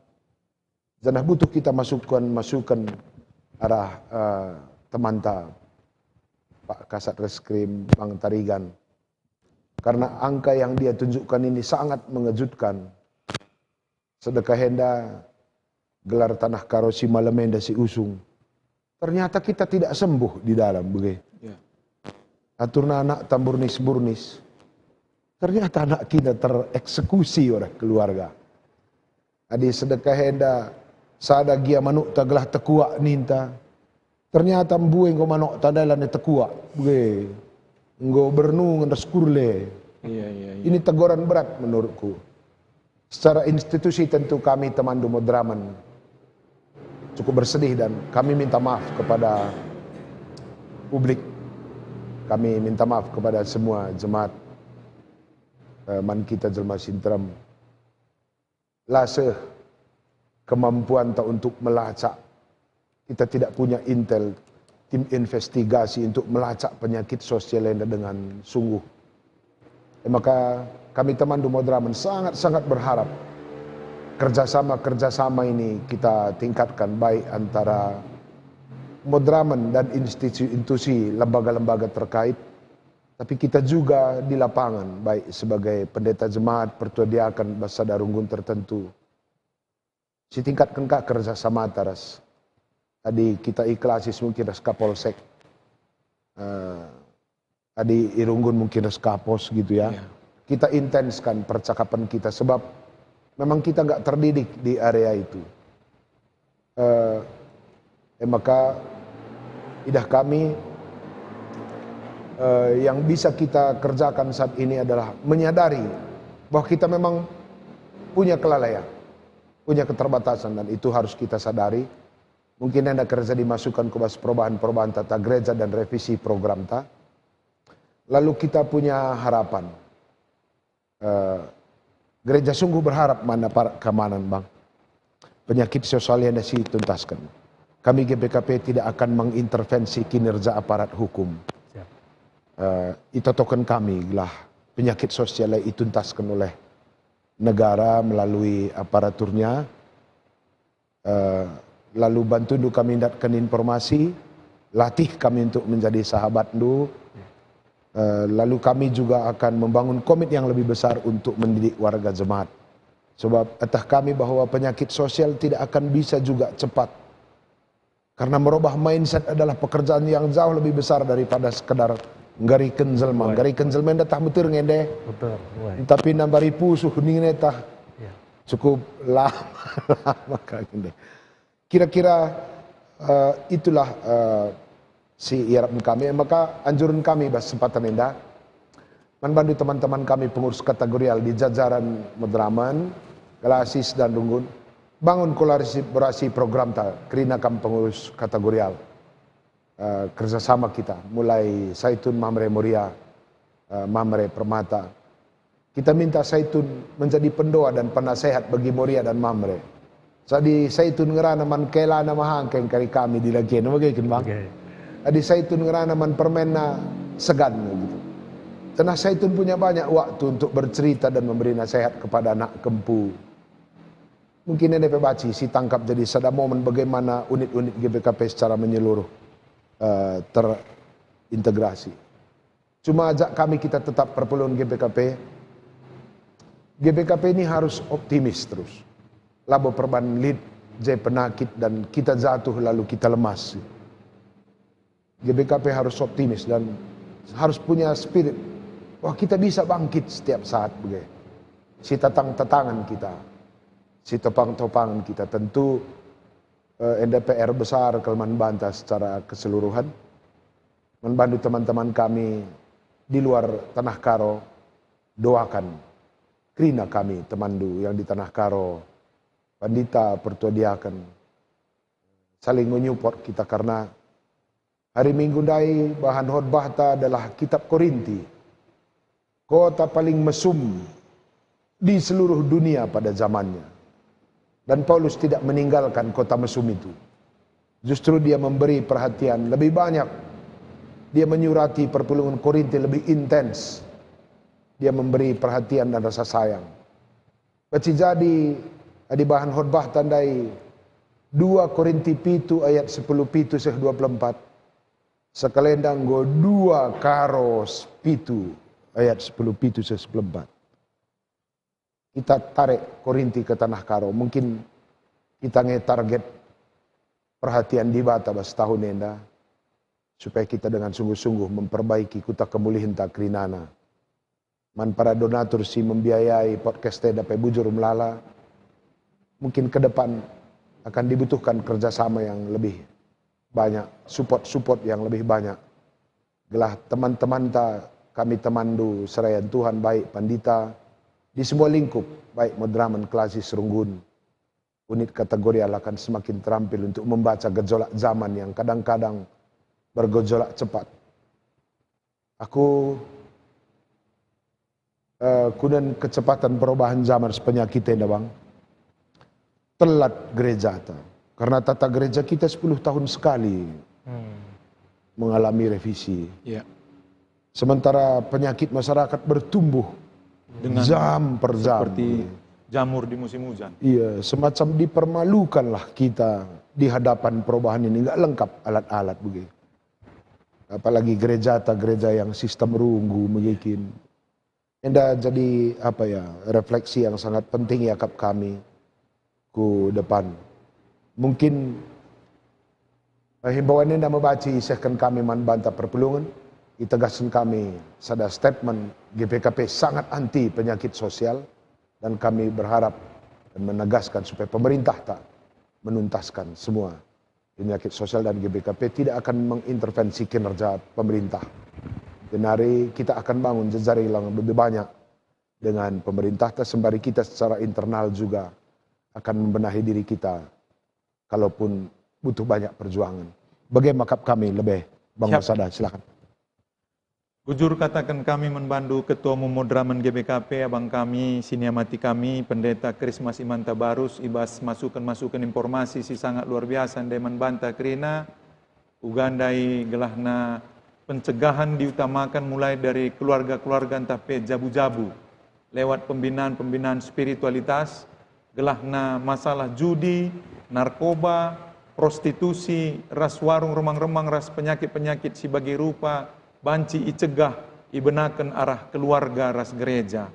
Janah butuh kita masukan-masukan arah eh, temanta Pak Kasat Reskrim Bang Tarigan. Karena angka yang dia tunjukkan ini sangat mengejutkan. Sedekah enda gelar tanah Karo si malem enda si usung. Ternyata kita tidak sembuh di dalam bage. Ya. Aturna anak tamburnis-burnis. Ternyata anak kita tereksekusi oleh keluarga. Adi sedekah enda sada gia manukta gelah tekuak ninta. Ternyata mbue enggo manukta ndai lanai tekuak. Bage. Enggo bernung ras kurle. Iya, iya, iya. Ini teguran berat menurutku. Secara institusi tentu kami teman Dumo Dramen cukup bersedih dan kami minta maaf kepada publik. Kami minta maaf kepada semua jemaat eh, man kita jelma si nterem. La seh kemampuanta untuk melacak. Kita tidak punya intel, tim investigasi untuk melacak penyakit sosial enda dengan sungguh. E maka kami teman Dumo Dramen sangat-sangat berharap kerjasama-kerjasama ini kita tingkatkan baik antara Dumo Dramen dan institusi-institusi lembaga-lembaga terkait, tapi kita juga di lapangan, baik sebagai pendeta jemaat, pertua diaken, bas sada runggun tertentu. Sitingkatken ka kerja samata ras. Adi kita iklasis mungkin ras Kapolsek. Eh, adi irunggun mungkin ras Kapos gitu ya. Iya. Kita intenskan percakapan kita sebab memang kita nggak terdidik di area itu. Eh, e maka idah kami eh, yang bisa kita kerjakan saat ini adalah menyadari bahwa kita memang punya kelalaian, punya keterbatasan dan itu harus kita sadari. Mungkin enda kerja dimasukkan ku bas perubahan-perubahan tata gereja dan revisi program ta. Lalu kita punya harapan. Eh, gereja sungguh berharap man aparat keamanan, Bang. Penyakit sosial enda si tuntasken. Kami G B K P tidak akan mengintervensi kinerja aparat hukum. Siap. Eh, itotoken kami gelah penyakit sosial ituntasken oleh negara melalui aparaturnya. Eh, lalu bantundu kami ndatken informasi, latih kami untuk menjadi sahabatndu. Eh, lalu kami juga akan membangun komit yang lebih besar untuk mendidik warga jemaat. Sebab eteh kami bahwa penyakit sosial tidak akan bisa juga cepat. Karena merubah mindset adalah pekerjaan yang jauh lebih besar daripada sekedar Nggariken jelma, nggariken jelma enda tah meter nge ende. Tapi nambari pusuh ning enda tah cukup lama, lama ka ende. Kira-kira, eh, itulah, eh, si iarapken kami. Maka anjuren kami bas kesempatan enda, man bandu teman-teman kami pengurus kategorial di jajaran Madraman, Klasis dan Runggun, bangun kolaborasi programta kerina kam pengurus kategorial. Eh, kerjasama kita, mulai Saitun, Mamre, Moria, eh, Mamre, Permata. Kita minta Saitun menjadi pendoa dan penasehat bagi Moria dan Mamre. Jadi Saitun ngerana man kelana mahangkeng kari kami di lagen, bageken, Bang. Jadi Saitun ngerana man permenna segan, gitu. Karena Saitun punya banyak waktu untuk bercerita dan memberi nasihat kepada anak kempu. Mungkin enda pe banci sitangkap jadi sada momen bagaimana unit-unit G B K P secara menyeluruh, eh, terintegrasi. Cuma ajak kami kita tetap perpulungen G B K P. G B K P ini harus optimis terus. Labo perban lit je penakit dan kita jatuh lalu kita lemas. G B K P harus optimis dan harus punya spirit. Wah, kita bisa bangkit setiap saat bage. Sitatang-tatangen kita, sitopang-topangen kita. Tentu, eh, enda P R besar kal man banta secara keseluruhan. Man bandu teman-teman kami di luar Tanah Karo, doakan kerina kami temanndu yang di Tanah Karo, pandita, pertua diaken, saling menyupport kita, karena hari Minggu ndai bahan khotbahta adalah kitab Korinti, kota paling mesum di seluruh dunia pada zamannya. Dan Paulus tidak meninggalkan kota mesum itu. Justru dia memberi perhatian lebih banyak. Dia menyurati perpulungen Korinti lebih intens. Dia memberi perhatian dan rasa sayang. Banci jadi, adi bahan khotbahta ndai, dua Korinti pitu ayat sepuluh pitu seh dua puluh empat. Sekalenda enggo dua Karo pitu ayat sepuluh pitu seh sepuluh empat. Kita tarik Korinti ke Tanah Karo. Mungkin kita nge target perhatian Dibata bas tahun enda, supaya kita dengan sungguh-sungguh memperbaiki kuta kemulihenta kerinana. Man para donatur si membiayai podcast enda pe bujur melala, mungkin ke depan akan dibutuhkan kerjasama yang lebih banyak, support-support yang lebih banyak. Gelah teman-temanta kami temanndu serayan Tuhan, baik pandita di semua lingkup, baik Madraman, Klasis, Runggun, unit kategorial akan semakin terampil untuk membaca gejolak zaman yang kadang-kadang bergejolak cepat. Aku, eh, kunen kecepatan perubahan zaman sepenyakit enda, Bang. Telat gerejata. Karena tata gereja kita sepuluh tahun sekali mengalami revisi. Sementara penyakit masyarakat bertumbuh jam per jam. Seperti jamur di musim hujan. Iya, semacam dipermalukanlah kita di hadapan perubahan ini. Nggak lengkap alat-alat begitu. Apalagi gerejata, gereja yang sistem runggu, megikin. Enda jadi, apa ya, refleksi yang sangat penting iakap kami ku depan. Mungkin, eh, himbauan enda me banci isehken kami man banta perpulungen, itegasken kami sada statement, G P K P sangat anti penyakit sosial, dan kami berharap dan menegaskan supaya pemerintah tak menuntaskan semua penyakit sosial dan G B K P tidak akan mengintervensi kinerja pemerintah. Jenari kita akan bangun jejaring yang lebih banyak dengan pemerintah, sembari kita secara internal juga akan membenahi diri kita, kalaupun butuh banyak perjuangan. Bage akap kami lebih, Bang Siap. Sada, silakan. Bujur kataken kami man bandu Ketua Umum Madraman G B K P, abang kami, si niamati kami, Pendeta Krismas Imanta Barus, i bas masuken-masuken informasi si sangat luar biasa ndai man banta kerina, uga ndai gelahna pencegahan diutamakan mulai dari keluarga-keluarga ntah pe jabu-jabu, lewat pembinaan-pembinaan spiritualitas, gelahna masalah judi, narkoba, prostitusi, ras warung remang-remang, ras penyakit-penyakit si bagi rupa banci icegah, ibenaken arah keluarga ras gereja.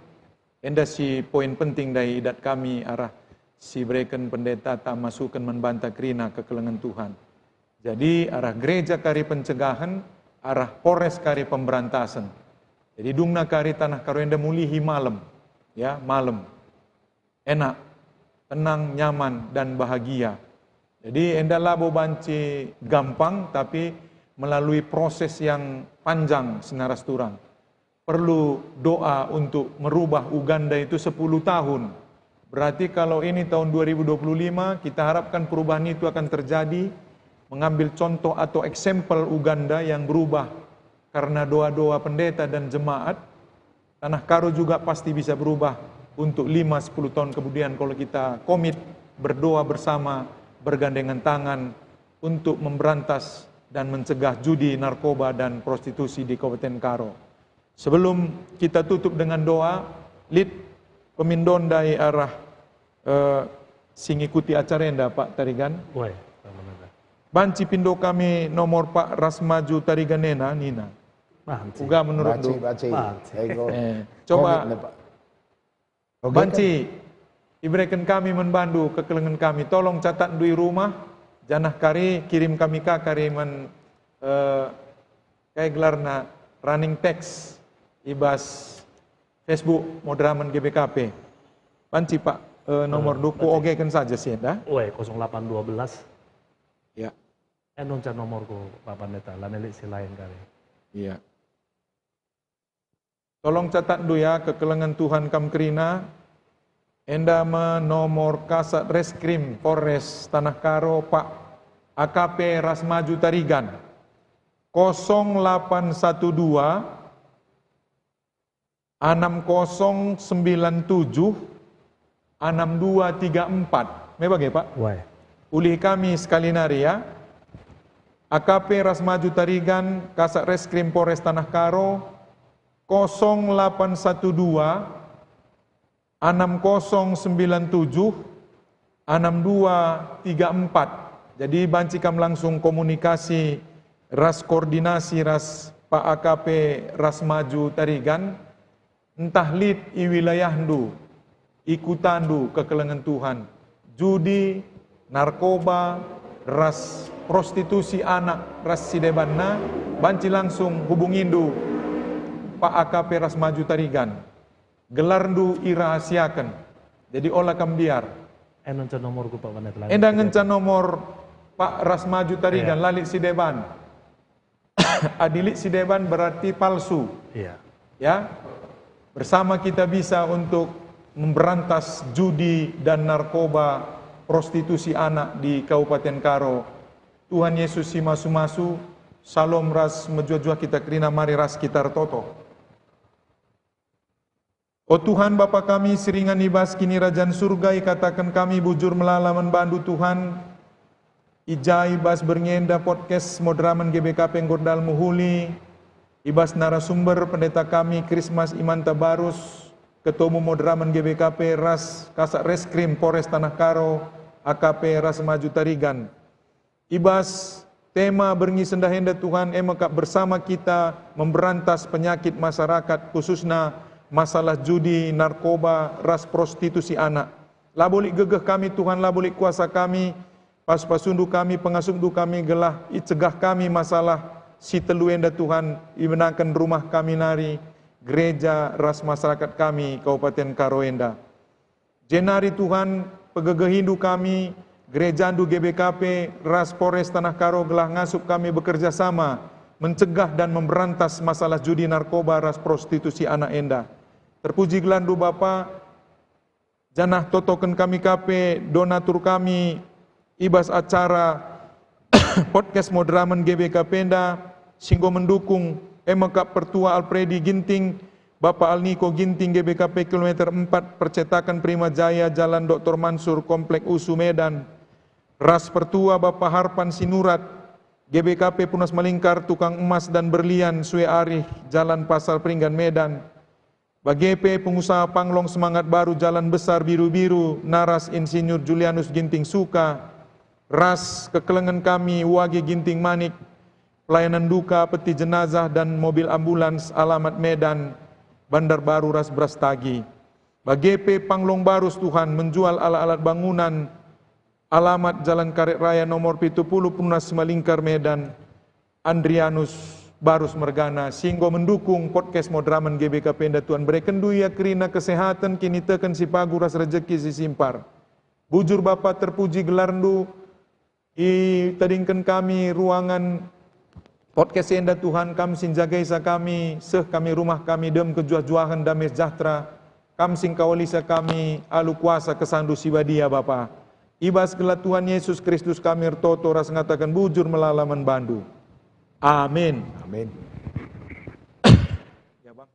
Enda si poin penting ndai idat kami arah si bereken pendeta tak masuken man banta kerina kekelengen Tuhan. Jadi, arah gereja kari pencegahen, arah Polres kari pemberantasan. Jadi dungna kari Tanah Karo enda mulihi malem, ya, malem. Enak, tenang, nyaman, dan bahagia. Jadi enda labo banci gampang, tapi melalui proses yang panjang, senina ras turang. Perlu doa untuk merubah Uganda itu sepuluh tahun. Berarti kalau ini tahun dua ribu dua puluh lima, kita harapkan perubahan itu akan terjadi, mengambil contoh atau eksempel Uganda yang berubah karena doa-doa pendeta dan jemaat. Tanah Karo juga pasti bisa berubah untuk lima sepuluh tahun kemudian kalau kita komit berdoa bersama, bergandengan tangan untuk memberantas dan mencegah judi, narkoba, dan prostitusi di Kabupaten Karo. Sebelum kita tutup dengan doa, lit pemindoan ndai arah, eh, si ngikuti acara enda, Pak Tarigan. Weh, sama enda. Banci pindo kami nomor Pak Rasmaju Tarigan ena, nina. Banci. Uga menurutndu? Banci, banci. Banci. Ego. Eh, coba. Komit nih, Pak. Oke, banci, kan? Ibereken kami man bandu kekelengen kami. Tolong catatndu i rumah, janah kari kirim kami ka kari man, eh, kai gelarna, running text i bas Facebook Moderamen G B K P. Banci, Pak, eh, nomor, eh, duku banci. Ogeken saja si enda. Oe, kosong delapan dua belas. Ya. Eh, nunca nomorku, Pak Pandeta, la lit si lain kari. Iya. Tolong catatndu ya, kekelengen Tuhan kam kerina. Enda me nomor Kasat Reskrim Polres Tanah Karo, Pak A K P Rasmaju Tarigan. Kosong delapan satu dua, enam kosong sembilan tujuh, enam dua tiga empat. Me bage, Pak? Wai. Ulihi kami sekali nari, ya. A K P Rasmaju Tarigan, Kasat Reskrim Polres Tanah Karo, kosong delapan satu dua, enam kosong sembilan tujuh, enam dua tiga empat. Jadi banci kam langsung komunikasi ras koordinasi ras Pak A K P Rasmaju Tarigan, ntah lit i wilayahndu, i kutandu kekelengen Tuhan, judi, narkoba, ras prostitusi anak ras si debanna, banci langsung hubungindu Pak A K P Rasmaju Tarigan. Gelarndu irahasiaken. Jadi ola kam mbiar. Eh, ngenca nomorku, Pak Wanet, la lit si deban. Enda ngenca nomor Pak Rasmaju Tarigan, iya, la lit si deban. Adi lit si deban berarti palsu. Iya. Ya. Bersama kita bisa untuk memberantas judi dan narkoba, prostitusi anak di Kabupaten Karo. Tuhan Yesus si masu-masu, salom ras mejuah-juah kita kerina, mari ras kita ertoto. O Tuhan, Bapa kami si ringan i bas Kinirajan Surga, ikataken kami bujur melala man bandu, Tuhan. I ja i bas berngi enda podcast Moderamen G B K P enggo ndal mehuli, i bas narasumber pendeta kami Krismas Imanta Barus, ketua umum Moderamen G B K P ras Kasat Reskrim Polres Tanah Karo, A K P Rasmaju Tarigan. I bas tema berngi sendah enda, Tuhan, e me kap bersama kita memberantas penyakit masyarakat, khususna masalah judi, narkoba, ras prostitusi anak. Labo lit gegeh kami, Tuhan, labo lit kuasa kami, pasu-pasundu kami, pengasuhndu kami, gelah icegah kami masalah si telu enda, Tuhan, ibenaken rumah kami nari, gereja, ras masyarakat kami, Kabupaten Karo enda. Jenari Tuhan, pegegehindu kami, gerejandu G B K P, ras Polres Tanah Karo gelah ngasup kami bekerja sama mencegah dan memberantas masalah judi, narkoba, ras prostitusi anak enda. Terpuji gelarndu, Bapa, janah totoken kami ka pe donatur kami i bas acara podcast Moderamen G B K P enda, si enggo mendukung, e me kap Pertua Alpredi Ginting, Bapa Alniko Ginting, G B K P kilometer empat, percetaken Prima Jaya, Jalan Doktor Mansur, Komplek USU, Medan, ras Pertua Bapa Harpan Sinurat, G B K P Punas Malingkar, Tukang Emas dan Berlian, Sue Arih, Jalan Pasar Peringgan, Medan, bage pe pengusaha Panglong Semangat Baru, Jalan Besar Biru-Biru, naras Insinyur Julianus Ginting Suka, ras kekelengen kami Wage Ginting Manik, pelayanan duka, peti jenazah, dan mobil ambulans, alamat Medan, Bandar Baru, ras Brastagi. Bage pe Panglong Barus, Tuhan, menjual alat-alat bangunan, alamat Jalan Karet Raya nomor pitu puluh, Punas Simalingkar, Medan, Andrianus Barus mergana, si enggo mendukung podcast Moderamen G B K P enda. Tuhan, berekenNdu ia kerina kesehaten, kiniteken si pagu ras rejeki si simpar. Bujur Bapa, terpuji gelarNdu, itadingken kami ruangan podcast enda, Tuhan, Kam si njagaisa kami, seh kami rumah kami dem kejuah-juahen, dame sejahtera, Kam si engkawalisa kami alu kuasa KesahNdu si Badia, Bapa. I bas gelar Tuhan Yesus Kristus kami ertoto ras ngataken bujur melala man baNdu. Amin. Amin. Ya, Bang.